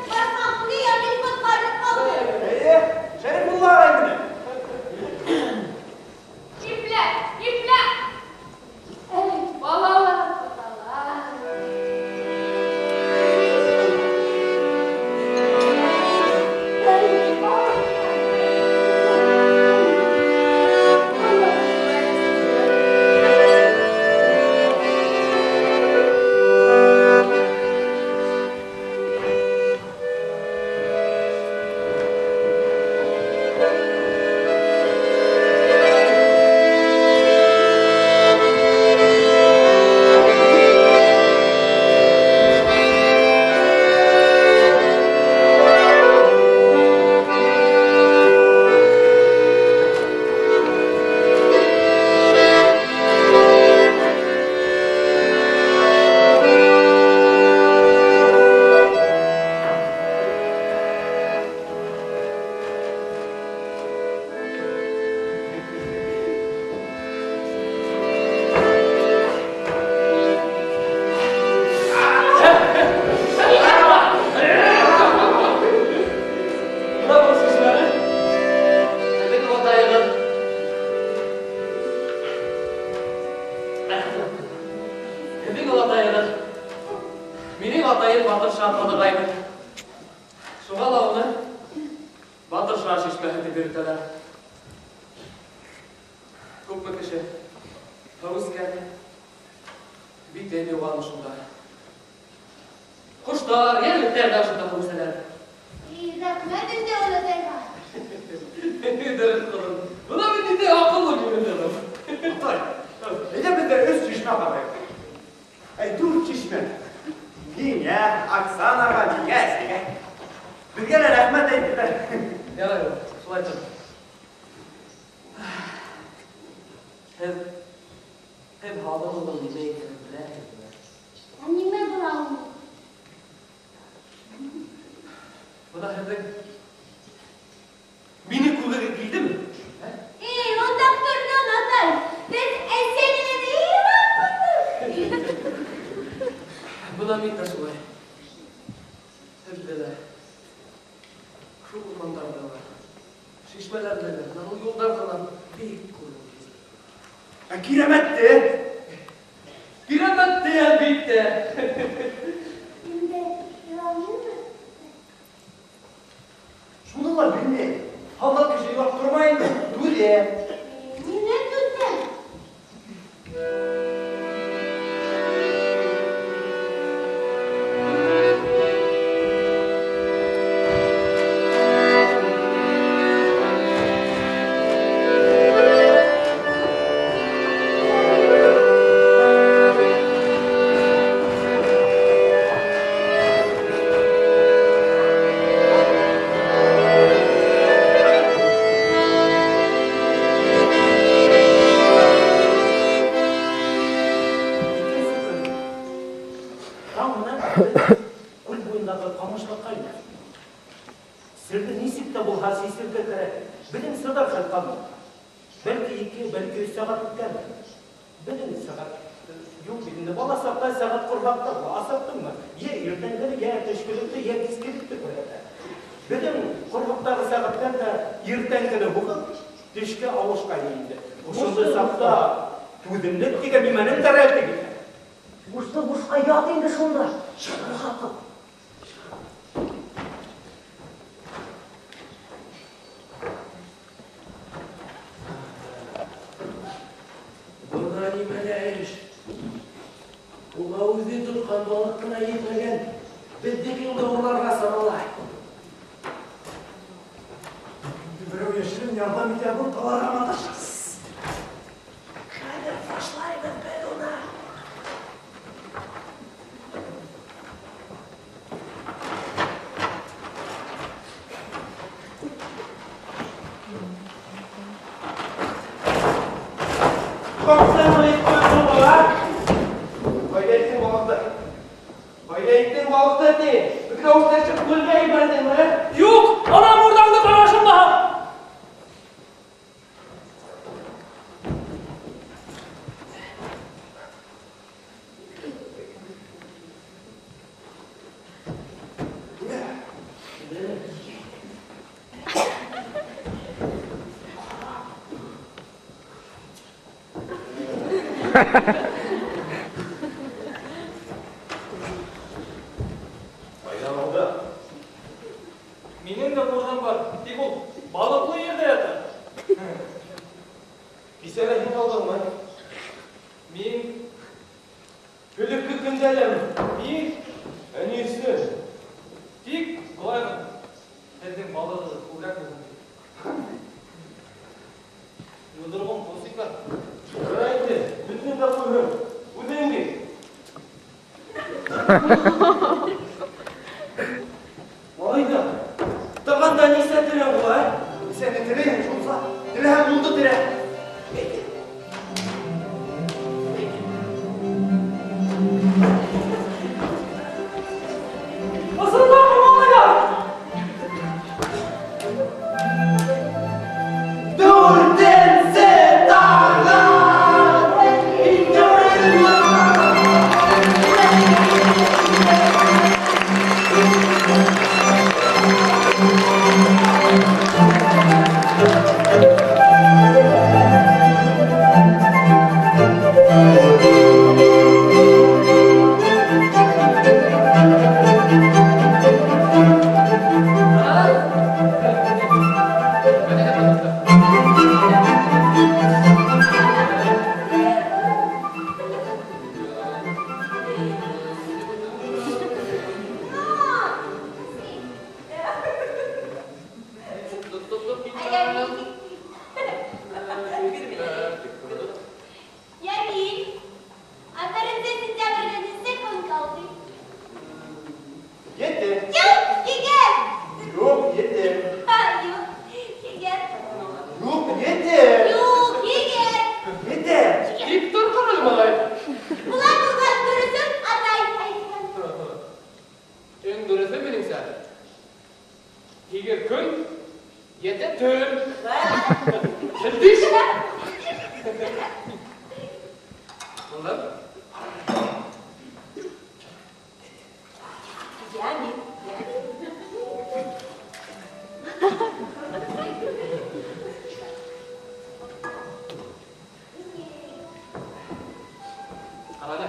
Башмаҡны ямин ҡотҡарып ҡалды. Эйе, Шәрифулла ағай менән. Иплә, иплә. Эй, балалар, балалар. Эй, балалар. Бына был шишмәне һеҙҙең олатайығыҙ Һеҙҙең олатайығыҙ минең атайым Батырша ҡоҙағайны. Шуға ла уны Батырша шишмәһе тип йөрөтәләр. Күпме кеше һыу эскән, битен йыуған ошонда. Ҡоштар, йәнлектәр ҙә ошонда һыу эсәләр. Рәхмәт инде олатайға. Дөрөҫ, ҡыҙым. Бына мин ниндәй аҡыллы минең. Атай, әйҙә беҙ ҙә өс шишмә ҡарайыҡ. Әй, дүрт шишмә. Һиңә, Оксанаға, миңә, әсәйгә. Беҙгә лә рәхмәт әйттеләр. Ярай, шулай тор. Һеҙ һаҙлығының нимә икәнен беләһегеҙме? Ә нимә була ул? Бына һеҙҙең мине күргегеҙ килдеме? Ә? Эй, оҙаҡ торҙоң, атай. Беҙ әсәй менән илап ҡуйҙыҡ. Бына мин дә шулай. Һеҙҙе лә, шул урмандарҙа ла, шишмәләрҙә лә, бына был юлдарҙа ла бик күргем килде. Ә кирәмәтте? Кирәмәтте, әлбиттә. Инде илайыммы? Шуны ла белмәй. Һалдат кеше илап тормай инде. Түҙә. Ниңә түҙә? сәғәт үткәндер. Беҙҙең сәғәт юҡ бит инде. Бала саҡта сәғәт ҡорһаҡта асыҡтыңмы? Йә иртәнгене, йә төшкөлөктө, йә кискелекте күрһәтә. Беҙҙең ҡорһаҡтағы сәғәттәр ҙә иртәнгене һуғып, төшкә ауышҡайны инде. Ошондай саҡта түҙемлек тигән нимәнең дәрәте китә. Бушты бушҡа ят инде шунда. Чыгарга кыл. Бына нимәлә эш. Уға үҙе тотҡан балыҡ ҡына етмәгән, беҙҙекен дә урларға самалай. Инде берәү йәшерен ярҙам итә был таларға маташа. Хәҙер фашлайбыҙ беҙ уны. Ҡайҙа иттең балыҡты? Ҡайҙа иттең балыҡты, ти? Бөтә үҫтәшеп күлгә ебәрҙеңме? Юҡ, ана мурҙаңды ҡарашым баһа. Ҡайҙан алды? Минең дә мурҙам бар, тик ул балыҡлы ерҙә ята. Кисә лә һин алдыңмы? Мин, Элекке көндә ләме? мин, Ә ни өсөн? тик былай ғына. Һеҙҙең балығығыҙ күберәк булһын тип. Йоҙроғом тосикар. Ярай инде, бөтөн дә ҡуйһын. Үҙең бит. Малайҙар, тағанда нисә теләң була, ә? Нисәне теләйһең, шунса. Теләһәң, унды телә. Ысынлапмы, малайҙар? Дүртенсе таған! Ямил, а беренсе сентябргә нисә көн ҡалды? Ете. Юҡ, һигеҙ. Юҡ, ете. Ха, юҡ, һигеҙ. Юҡ, ете. Юҡ, һигеҙ. Ете. Тик тор ҡарале, малай. Улай булғас, дөрөҫөн атай әйтһен. Иң дөрөҫө минеңсә. 8 көн, 7 төн. Һелдиш. Булды. Ямил. Ҡарале.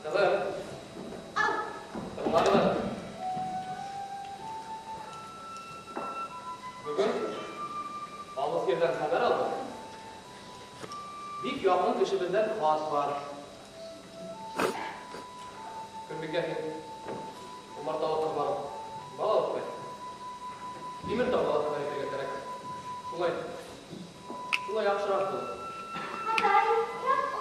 Ҡыҙым, Ау, тыңлағыҙ. Бөгөн алыҫ ерҙән хәбәр алдым. Бик яҡын кешебеҙҙән хат бар. Көнбикә, һин умарталыҡҡа барып бал алып ҡайт. Тимертауға ла хәбәр итергә кәрәк. Шулай, шулай яҡшыраҡ булыр. атай, рәхмәт.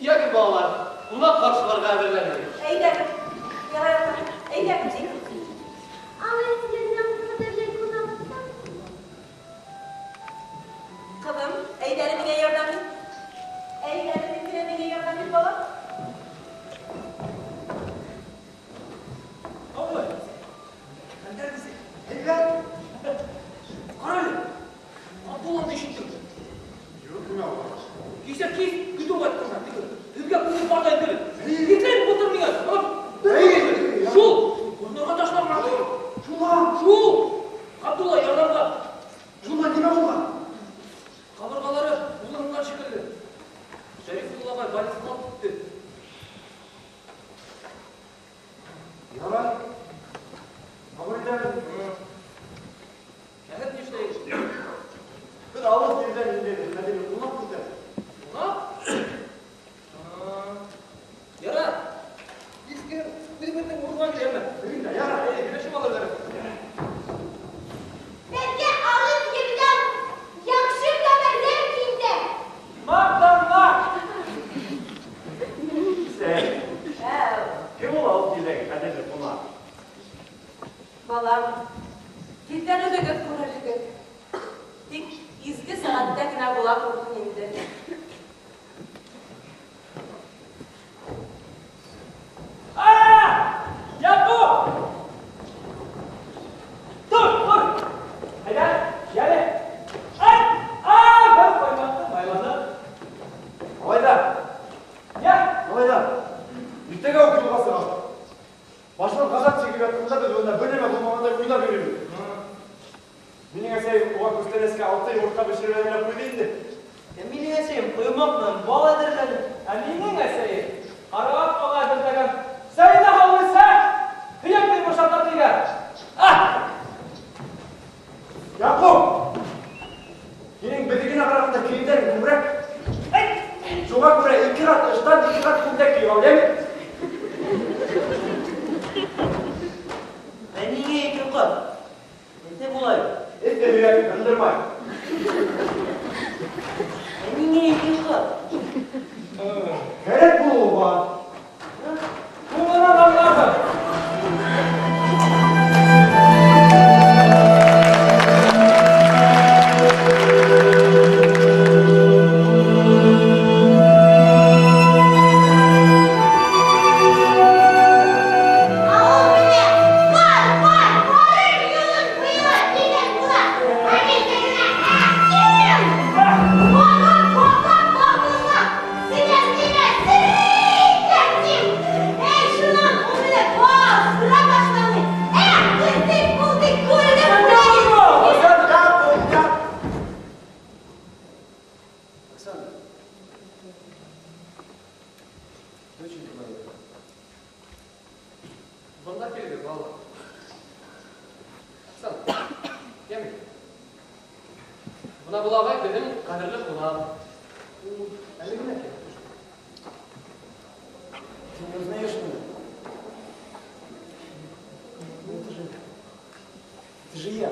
Йәгеҙ, балалар, ҡунаҡ ҡаршыларға әҙерләнегеҙ. Әйҙәгеҙ, ярай атай, әйҙәгеҙ. Алыҫ ерҙән ҡәҙерле ҡунағыбыҙ. Ҡыҙым, әйҙә әле миңә ярҙам ит. Әйҙә әле миңә миңә ярҙам ит, балам. Абый, Хәлдәр нисек? Һәйбәт. Кисә кис көтөү ҡайтҡандар. Һеҙгә күңел барҙай түгел. Китләй былтыр миңә. Шул. Урынға ташлап Шуңа. Шул. Ғабдулла ярҙамға. Шуңа нимә булған? Ҡабырғалары улынған шикелле. Шәрифулла ағай больницаға алып китте. Ярай. Ҡабул итәбеҙ. Ә һеҙ ни эшләйһегеҙ? Беҙ алыҫ ерҙән инде ҡәҙерле ҡунаҡ көтәбеҙ. Ҡунаҡ? Ярар. Иҫке үҙебеҙҙең урынға киләме? Ярар. Килешеп алырҙар. Беҙгә алыҫ ерҙән яҡшы хәбәрҙәр килде. Маҡтанма! Сәй. Кем ул алыҫ ерҙәге ҡәҙерле ҡунаҡ? Балам, тиҙҙән үҙегеҙ күрерһегеҙ. Тик изге сәғәттә генә була күрһен инде. Яҡуп! Тор, тор! Әйҙә, йәле! Ай! Ай! Бер ҡоймаҡты майланы. Малайҙар, Йә! малайҙар. Иртәгә үк юлға сығабыҙ. Башынан ғазап сигеп ятҡанда беҙ бында бер нәмә булмағандай уйнап йөрөйбөҙ. Минең әсәйем уға күстәнәскә 6 йомортҡа бешереп әҙерләп ҡуйҙы инде. Ә минең әсәйем ҡоймаҡ менән бал әҙерләне. Ә минең әсәйем ҡарағат балы әҙерләгән. Сәйҙә һаулыйса, һөйәктәй бушата тигән. Ah! Яҡуп! Һинең беҙҙекенә ҡарағанда кейемдәрең күберәк. Шуға күрә 2 ҡат ыштан, 2 ҡат күлдәк кейеп ал, йәме? Ә ниңә 2 ҡат? Эте булай. Эте һөйәк һындырмай. Ә ниңә 2 ҡат? Кәрәк булыуы бар. Һуңынан аңларһың. Ауыл менә бар, бар, барыр юлын буйлап килгән була. Ә мин тегенә әсем. Баба, баба, бабыңа. Сеңлесенә сеңлесем. Эй, шунан ул мине бастыра башланы. Эх, бөттөк, булдык, күрҙек, күрҙек. Оксана, доченька моя. Бында килде бала. Оксана, йәме. Бына был ағай беҙҙең ҡәҙерле ҡунаҡ. Ул әле генә килеп төштө. Ты не узнаешь меня? Ну, это же я.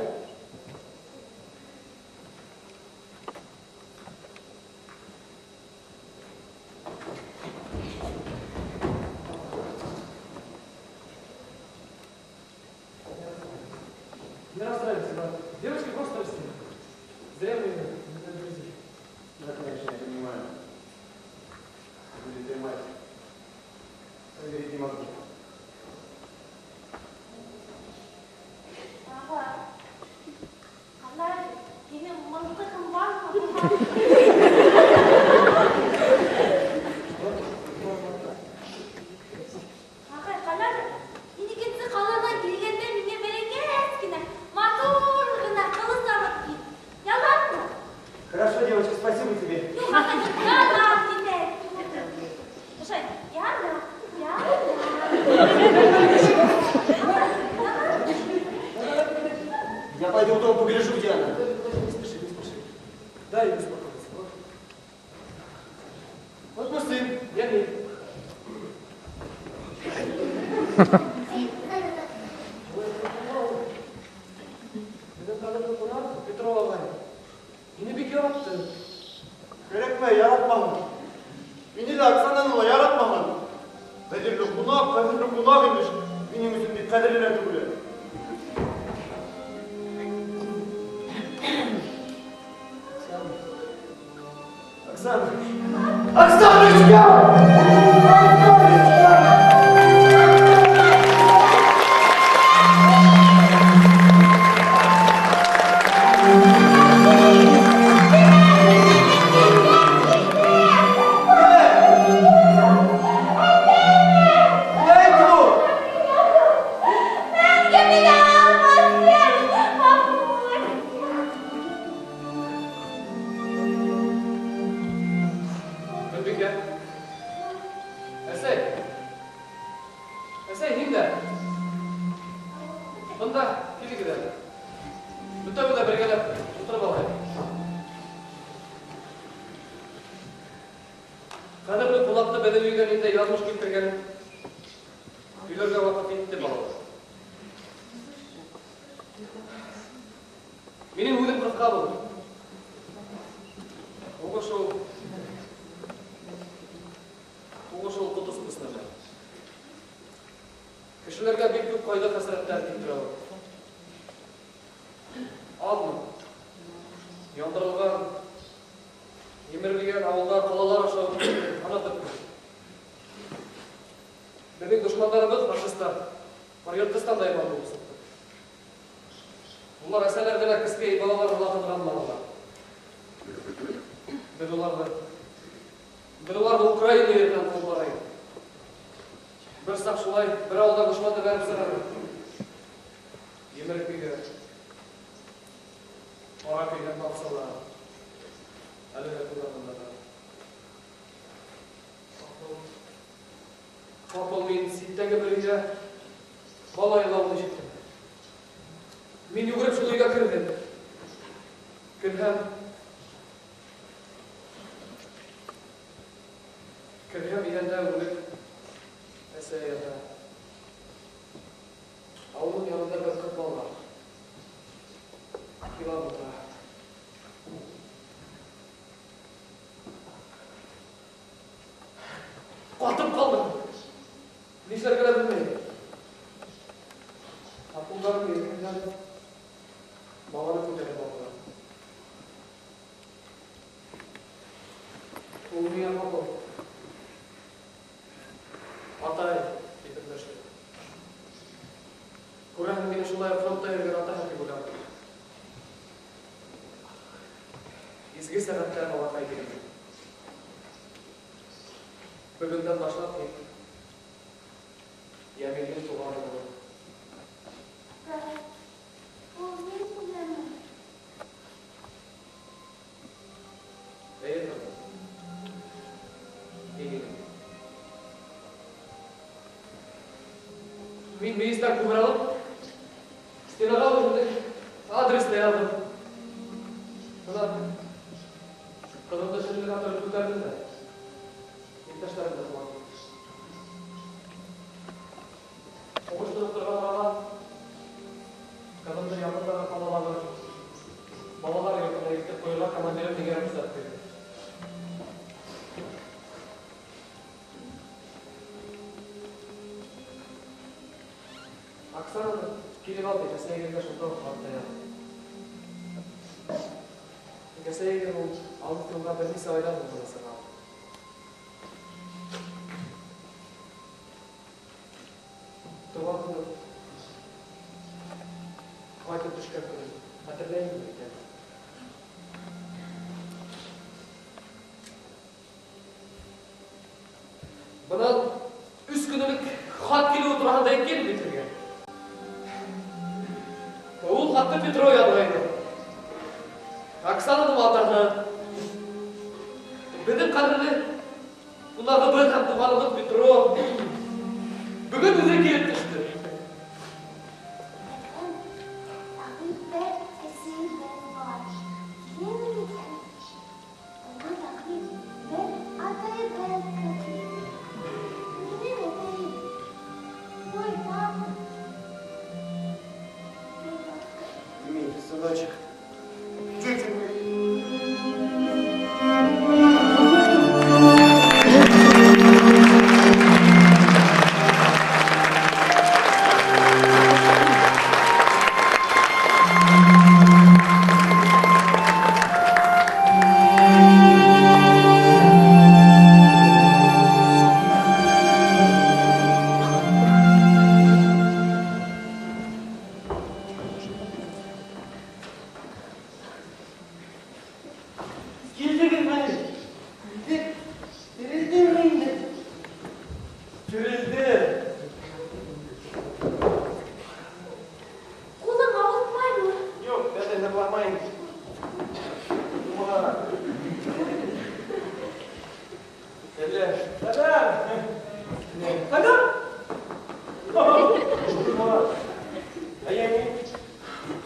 Не расстраивайся, брат. Девочки просто растеряны. Зря мы ее не предупредили. Да, конечно, я понимаю. Будет и мать. Поверить не могу. Ага. Ҡалай, һинең мылтығың бармы? Ағай, ҡалай, һин икенсе ҡаланан килгәндә миңә бәләкәс кенә, матур ғына ҡылыс алып кил. Яланмы? Хорошо, девочка, спасибо тебе. Юҡ, ағай, ялан китә. Слушай, ялан, ялан. Я пойду в дом погляжу, где она. Не спеши, не спеши. Дай ей успокоиться. Вот. Вот мой сын, Ямиль. Беҙҙең ҡәҙерле ҡунаҡ Петров ағай. Һине бик яратты. Кәрәкмәй, яратмаған. Мине лә Оксананы ла яратмаған. Ҡәҙерле ҡунаҡ, ҡәҙерле ҡунаҡ имеш. Минең өсөн бик ҡәҙерле лә түгел. Оксана. Оксаночка! Оксаночка! Thank you. беҙҙең өйгә ниндәй яҙмыш килтергәнен һөйләргә ваҡыт етте, балалар. Минең һүҙем ҡыҫҡа булыр. Һуғыш ул ҡот осҡос нәмә. Кешеләргә бик күп ҡайғы-хәсрәттәр килтерә ул. Аҙмы? Яндырылған, емерелгән ауылдар, ҡалалар аша онотоп. Беҙҙең дошмандарыбыҙ фашистар. Бар йыртҡыстан да яман булып сыҡты. Улар әсәләрҙе лә кескәй балаларҙы ла ҡыҙғанманылар. Беҙ уларҙы Украина еренән ҡыуып бара инек. Бер саҡ шулай бер ауылда дошманды бәреп сығарҙы. Емерек өйҙә ҡара көйгән баҡсалар әле лә күҙ алдында. Ҡапыл мин ситтәге бер өйҙә бала илауын ишеттем. Мин йүгереп шул өйгә керҙем. Керһәм иҙәндә үлек әсә ята. Ауылдың янында бер ҡыҙ бала илап ултыра. Ҡатып ҡалдым. Ни эшләргә лә белмәйем. Ҡулдарым иркенләп баланы күтәреп алдылар. Ул миңә ҡапыл: "Атай", тип өндәште. Күрәһең, мине шулай фронтта йөрөгән атаһы тип уйланы. Изге сәғәттә балаҡай тигән. Бөгөндән башлап һин Йәмилдең туғаны булыр. Ул мин үләмен. Эйе, ҡыҙым. Һин инең. Мин мейестән күмер алып, стенаға үҙемдең адресты яҙҙым. Бына ҡыҙымды шөрлөгә тороп күтәрҙем дә, иптәштәремде ҡыуандым. Һуғыш тынып торған арала ҡыҙымды яҡындағы ҡалалағы балалар йортона илтеп ҡуйырға командирым миңә рөхсәт бирҙе. Оксананы килеп ал тип әсәйегеҙгә шунда уҡ хат та яҙҙым. Әсәйегеҙ ул алыҫ юлға бер нисә айҙан һуң ғына сыға алды. Тыуған көнөм ҡайтып төшкән көнөм хәтерләйһеңме икән? Бынан 3 көн элек хат килеүе тураһында әйткәйнем бит һеҙгә. Ул хатты Петро яҙғайны. Оксананың атаһы, беҙҙең ҡәҙерле ҡунағыбыҙ һәм туғаныбыҙ Петро бөгөн үҙе килеп төштө. Беҙҙең бер әсәйебеҙ бар. Килерме микән? Бына тағы бер атайыбыҙ килер. Минең атайым мой папа. Дмитрий, сыночек, дети мои. Килдегеҙме әле? Килдек. Терелдеңме инде? Терелдем. Ҡулың ауыртмаймы? Юҡ, дәдәй, ныҡламайым. Сәләм. Сәләм. Сәләм. Ә Йәмил?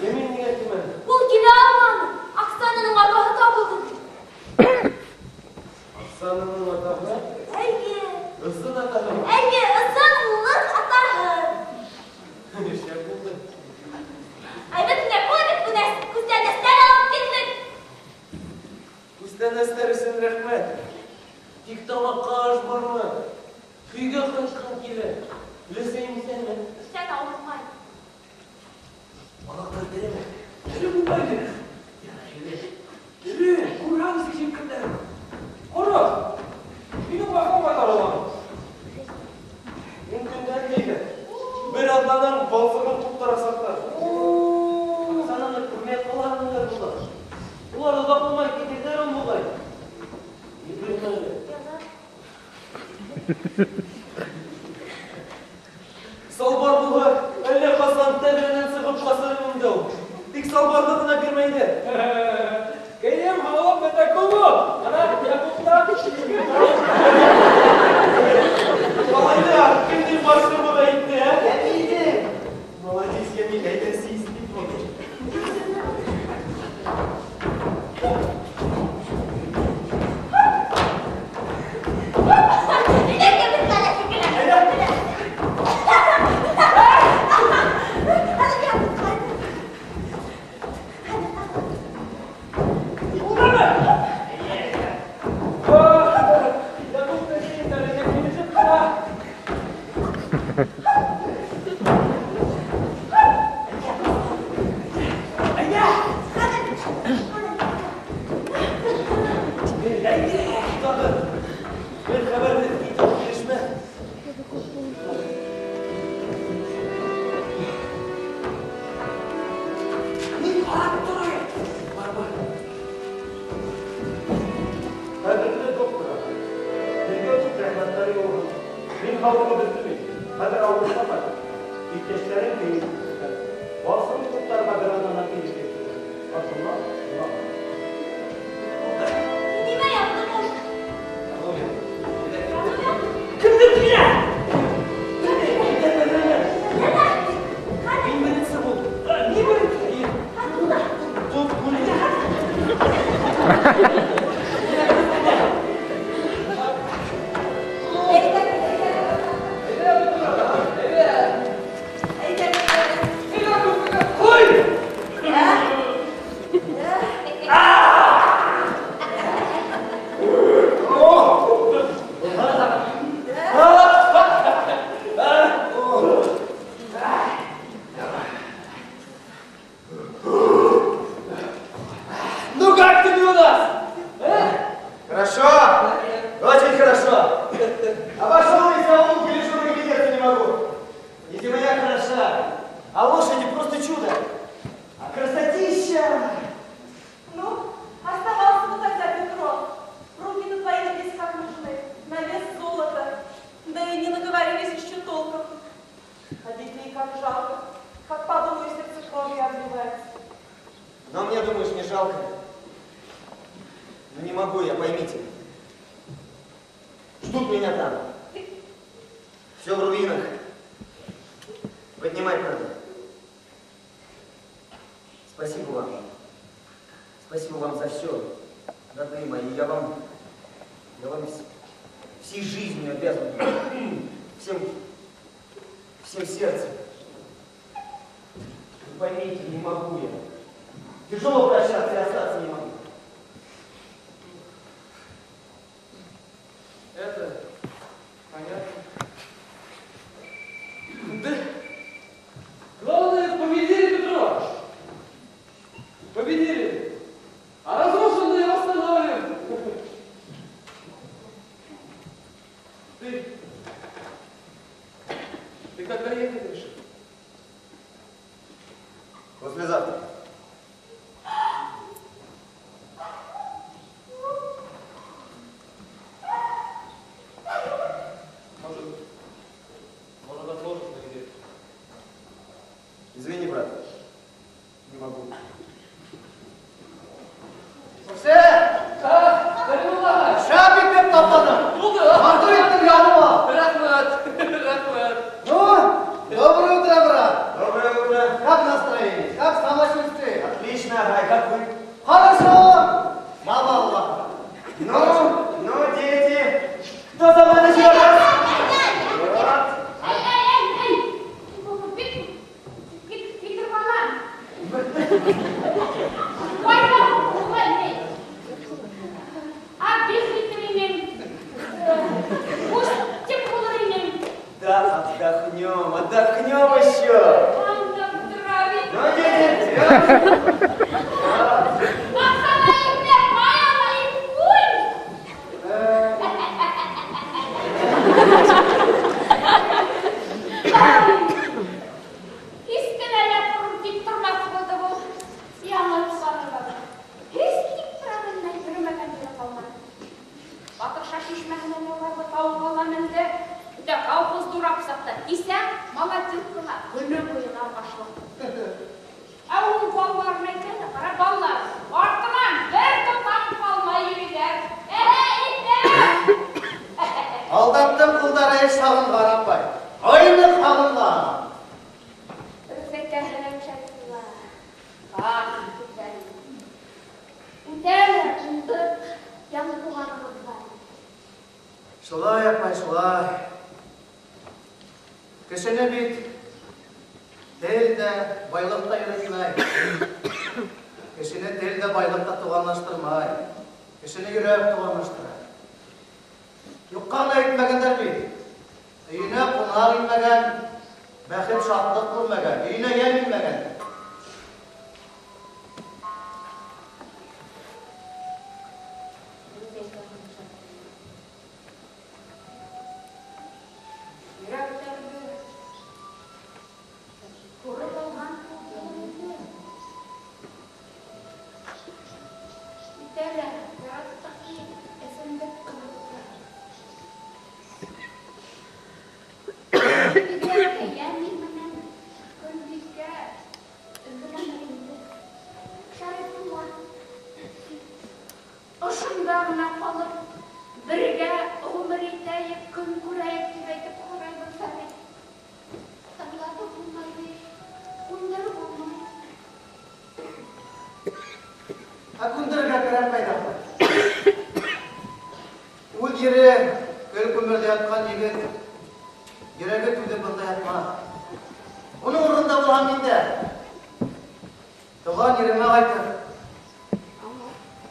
Йәмил ниңә килмәне? Ул килә алманы. Оксананың атаһы табылды. Оксананың атаһы? Эйе. Күстәнәстәр өсөн рәхмәт. Тик тамаҡҡа аш бармы? Өйгә ҡайтҡым килә. Өләсәйем иҫәнме? Иҫән, ауырымай. Балыҡтар тереме? Тере булмай. Ярай, тере. Күрәбеҙ нисек еткәндәрен. Ҡара, минең ваҡым ҡайтарылған. Ун көндән тейҙе. Бер аҙнанан балсығын ҡуптарасаҡтар. Сананы күрмәй ҡалғандар була. Улар оҙаҡ булмай китерҙәр ул буғай. Ебәрмәле. Салбар булһа, әллә ҡасан тәҙрәнән сығып ҡасыр инде ул. Тик салбарҙы ғына бирмәйҙәр. Кейем һалып бөтә күп. Ана, Яҡупта. Малайҙар, кемдең башы быға итте, ә? Йәмилдең. Молодец, Йәмил, әйҙә сейсмик булды. Әйҙә, беҙ әле килә. Әйҙә. Хәҙер Яҡуп ҡайтыр. Булдымы? Яҡуп тәшәй килешеп тора. Әйҙә! Әйҙә! Тағы бер хәбәрҙе итеп килешмә. Ни ҡарап торайым? Бар, бар. Ҡәҙерле доктор ағай, һеҙгә күп рәхмәттәр яуһын. Мин һауығып бөттөм инде. Хәҙер ауылға ҡайтам. Иптәштәрем кәйеф күтәрә. Балсығын ҡуптарырға бер аҙнанан килеп етерҙәр. Хатынлап, улап. Нимә яптың ул? Кемдер килә? Мин беренсе булдым. Мин беренсе. Тот күле. Әйҙә, Ҡуй! Ну как тебе у нас? А? Хорошо, очень хорошо. Обошел весь аул, гляжу, наглядеться не могу. И земля хороша, а лошади просто чудо. А красотища! Ну, оставался бы тогда Петро. Руки-то твои здесь как нужны, на вес золота. Да и не наговорились еще толком. А детей как жалко. Как подумаю, сердце кровью обливается. Но мне, думаешь, не жалко? Ну не могу я, поймите. Ждут меня там. Все в руинах. Поднимать надо. Спасибо вам. Спасибо вам за все, родные мои. Я вам всей жизнью обязан. Всем сердцем. Вы поймите, не могу я. Тяжело прощаться и остаться не могу. Это понятно. Да. Главное, победили, Петро. Победили. А разрушенные восстановим. Ты когда ехать решил? Послезавтра. Может, отложишь на неделю? Извини, брат. Не могу. Все! А, Даринулла! Шәп итеп тапладың. Булды! Матур иттең яныма. Рәхмәт! Рәхмәт! Ну, доброе утро, брат. Доброе утро. Как настроение? Как самочувствие? Отлично, ага, как вы? Хорошо. Слава Аллаху. Ну, дети, кто за мной на сей раз? Вот. Эй, эй, эй, эй! Кит, китер балам. Ҡайҙа, улай, эй. Шулай, апай, шулай. Кешене бит тел дә, байлыҡ та йөрөтмәй. Кешене тел дә, байлыҡ та туғанлаштырмай. Кешене йөрәк туғанлаштыра. Юҡҡа ғына әйтмәгәндәр бит. Өйөнә ҡунаҡ инмәгән, бәхет шатлыҡ күрмәгән, өйөнә йәм инмәгән. Күреп алған инде. Итәләр, яраттыҡ эсемдек ҡылыҡты. Көнбикә йәме менән Көнбикә өлгөрәме инде. Шәрифулла. Ошонда ғына ҡалып, бергә ғүмер итәйек, көн күрәйек тип әйтеп ҡарайбыҙ ҙа бит. Тыңлатып булмай бит, күндереп булмай. Ә күндерергә кәрәкмәй ҙә апай. Үҙ ере көл күмерҙә ятҡан егет, йөрәге түҙеп бында ятмаҫ. Уның урынында булһам мин дә тыуған еремә ҡайтып,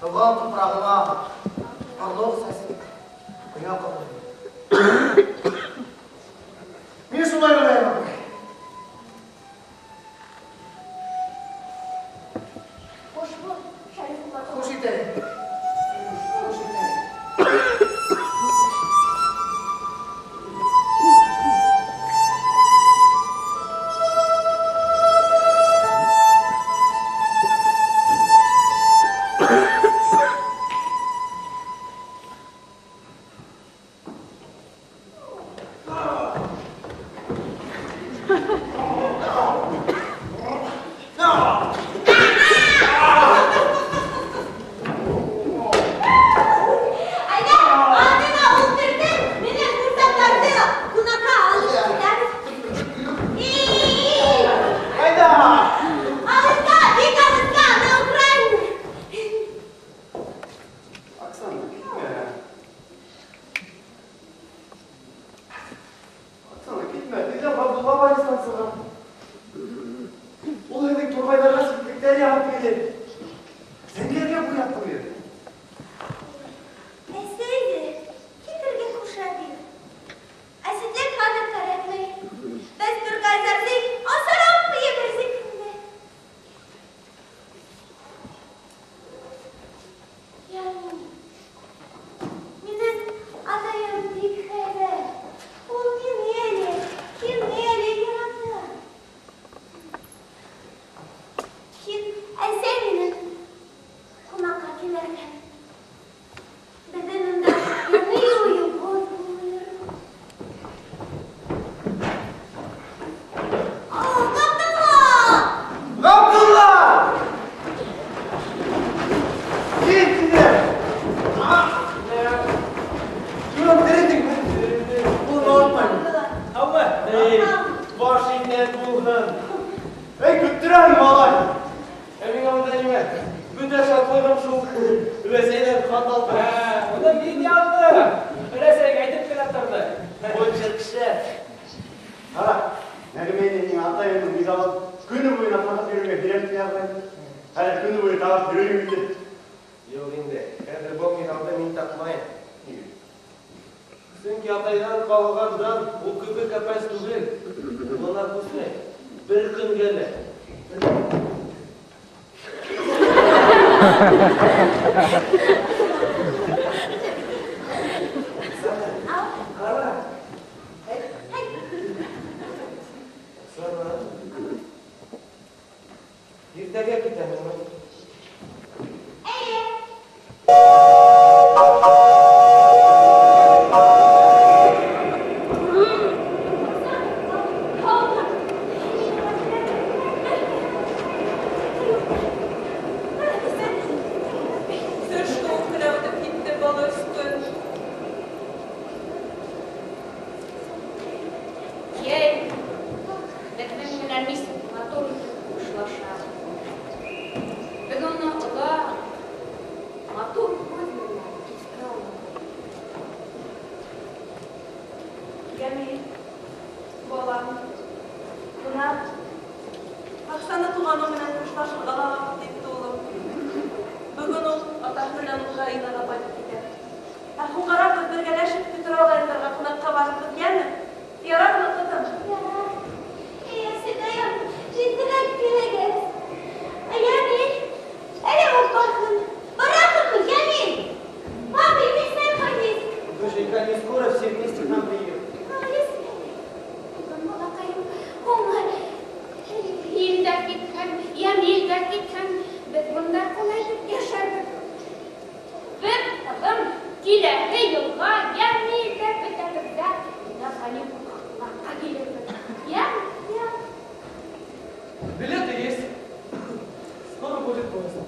тыуған тупрағыма орлоҡ сәсеп, ҡоя ҡалыр инем. Мин шулай уйлайым, апай. Хуш бул, Шәрифулла. Хуш итәйек. Хуш итәйек. Әйҙә, атына ултыртып, минең ҡурсаҡтарҙы ҡунаҡҡа алып китәбеҙ. И-и-и! Ҡайҙа? Алыҫҡа, бик алыҫҡа, на Украину. Оксана, китмә. Оксана, китмә. Тиҙҙән Ғабдулла вальстан сыға. Ул һеҙҙең турғайҙарға ситлектәр яһап килер. Зәңгәргә буяп ҡуйыр. Әсәй ҙә китергә ҡуша бит. Ә ситлек хәҙер кәрәкмәй. Беҙ турғайҙарҙы аҫырап ебәрҙек инде. Йәни, минең атайым бик һәйбәт. Ул мине лә, һине лә ярата. Һин әсәй минең ҡунаҡҡа килергә. Беҙҙең унда яңы уйыбыҙ булыр. О, Ғабдулла! Ғабдулла! Кил тиҙҙән! Юрам, терелдеңме? Ҡулыңа ауыртмаймы? Һаумы? Эй, баш иннәт булһын. Эй, көттөрәһең, малай. Ә миңә унда нимә? Бөтә шатлығым шул. Рәсәйҙән хат алдым. Уны мин яҙҙым. Рәсәйгә әйтеп кенә торҙо. Почерк шәп. Ҡара, Нәғимә инәйҙең атайымдың миҙалын көнө буйына тағып йөрөргә бирәм тип яҙғайны. Хәҙер көнө буйы тағып йөрөйөм инде. Юҡ инде, хәҙер был миҙалды мин таҡмайым. Нигә? Сөнки атайҙан ҡалғандан ул кебек әпәс түгел. Улына күсмәй. Бер көнгә лә. Ау. Ҡара. Һәй. Оксана. Иртәгә китәһеңме? Эйе. Төш кеүек кенә. Иртән Украинаға ҡайтып китәбеҙ. Ә һуңғараҡ беҙ бергәләшеп Петр ағайҙарға ҡунаҡҡа барырбыҙ, йәме? Ярармы, ҡыҙым? Ярар. Эй, Әсәкәйем, җитдирәк килегеҙ. Ямил, әле ул барһын. Бараһыңмы, Ямил? Папа, не знаю, ходить. Доченька, они скоро все вместе к нам приедут. Ил дә киткән, Ямил дә киткән. Беҙ бында ҡалай йәшәрбеҙ. Беҙ, ҡыҙым, киләһе йылға Ямил дә бөтәбеҙ ҙә на каникулға ҡунаҡҡа килербеҙ. Йәме? Йә. Билеты есть. Скоро будет поезд.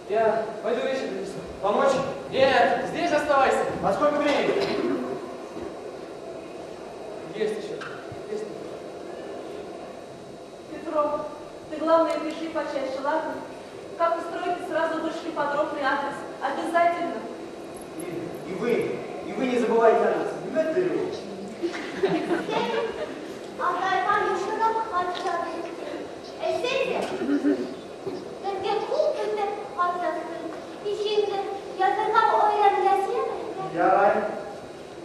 Я пойду вещи принесу. Помочь? Нет, здесь оставайся. А сколько времени? Есть еще. Есть. Петров, ты главное пиши почаще, ладно? Как устроите, сразу вышли подробный адрес. Обязательно. И вы не забывайте о нас. Атайға йышыраҡ хат яҙып. Әсәй ҙә беҙгә күп итеп хат яҙҙы. Һин дә яҙырға өйрәнәсеңме? Ярай.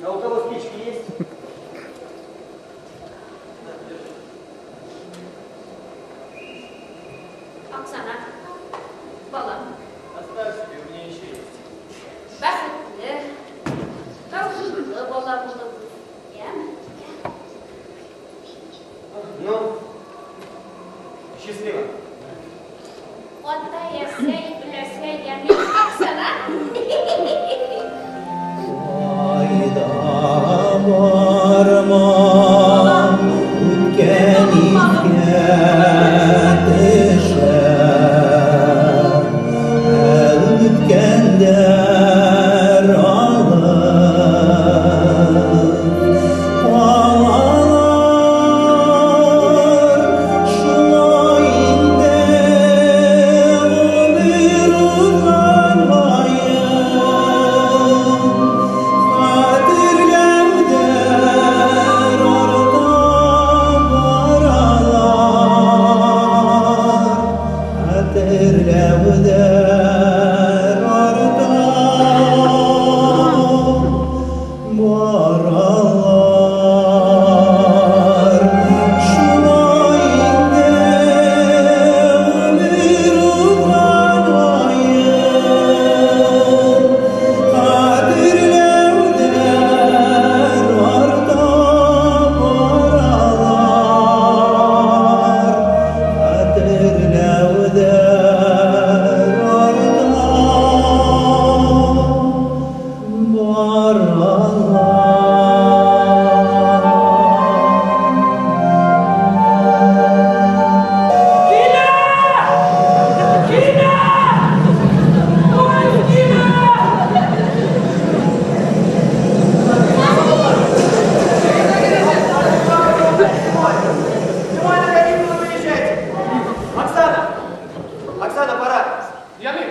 А у кого спички есть? Оксана, балам. Оставь себе, у меня еще есть. Бәхетле, тәүфиҡлы бала булып үҫ, йәме? Ну, счастливо. Атай, әсәй, өләсәй, Ямил, Оксана. Айда барма, үткән иҫкә төшә. Үткәндәр алып ҡалалар, шулай инде ғүмер уҙған һайын хәтерләүҙәр арта баралар, хәтерләүҙәр арта баралар. Шулай инде ғүмер уҙған һайын хәтерләүҙәр арта баралар, хәтерләүҙәр арта баралар. Килә! Килә! Поезд килә! Зимой на каникулы выезжайте. Оксана! Оксана, пора. Ямил!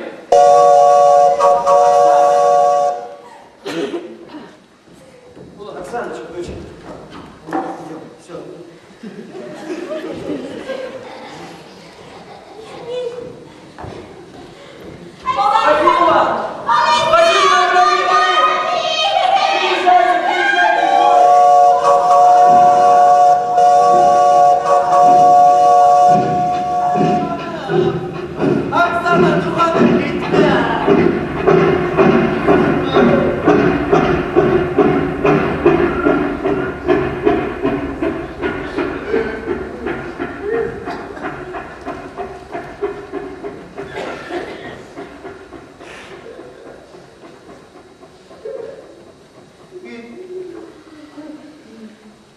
Оксаночка, дочь. Идем, все. Спасибо! Спасибо, дорогие мои! Приезжайте, приезжайте! Оксана, туғаным китте!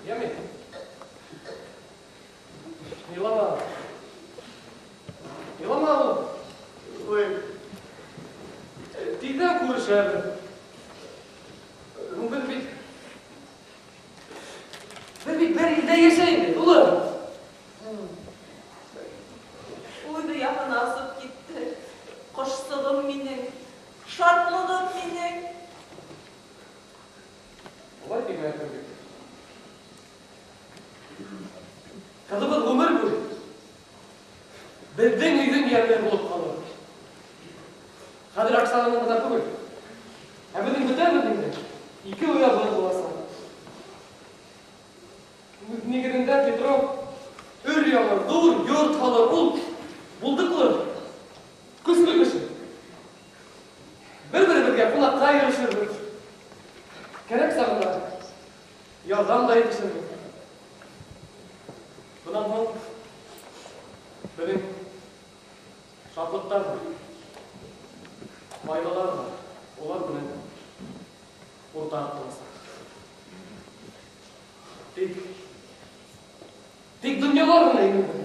Ямил. Илама. Илама, улым. Ой, Тиҙҙән күрешәбеҙ. Беҙ бит бер илдә йәшәйбеҙ, улым. Уйҙы яғына осоп китте. Ҡошсоғом минең, шатлығым минең. Улай тимә, бит. Ҡыҙыбыҙ ғүмер буйы беҙҙең өйҙөң йәме булып ҡалыр. Хәҙер Оксананың ғына түгел, Ә беҙҙең бөтәбеҙ инде ике оябыҙ буласаҡ. Үҙ нигеҙендә Петро өр-яңы ҙур йорт һалыр, ул булдыҡлы, көслө кеше. Бер-беребеҙгә ҡунаҡҡа йөрөшөрбөҙ. Кәрәк сағында ярҙам да итешербеҙ. Бынан һуң беҙҙең шатлыҡтар ҙа, ҡайғылар ҙа улар менән уртаҡ буласаҡ. Тик донъялар ғына еңелмәй.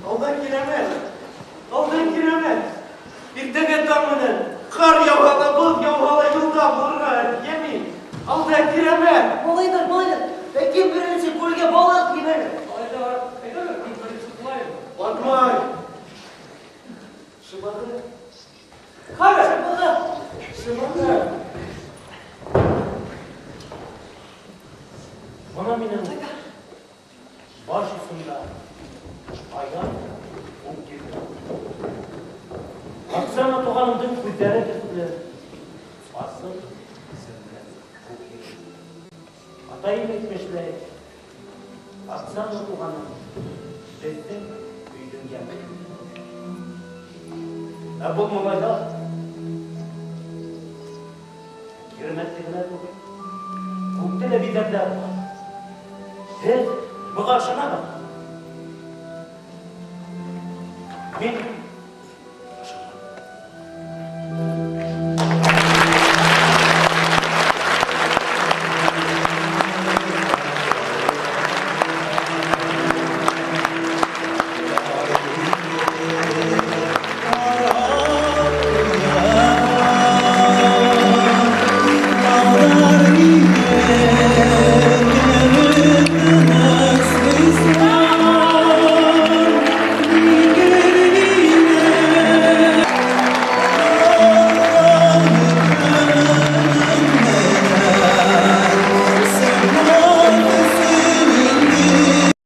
Алдан киләмен, алдан киләмен. Иртәгә таң менән ҡар яуһа ла, боҙ яуһа ла юлда булырға, йәми. Алдан киләмен. Малайҙар, малайҙар, ә кем беренсе күлгә балыҡ ебәрер? Малайҙар, әйҙәгеҙ, мин беренсе ҡылайым. Батмай. Шыбағы. Ҡара, Шыбағы. Шыбағы. Бына минең баш осонда аян күк йөҙө. Оксана туғанымдың күҙҙәре төҫлө асыҡ зәңгәр күк йөҙө. Атайым әйтмешләй, Оксана туғаным беҙҙең өйҙөң йәме. Ә был малайҙар Кирәмәтте генә түгел, күкте лә биҙәрләр. Һеҙ быға ышанағыҙ?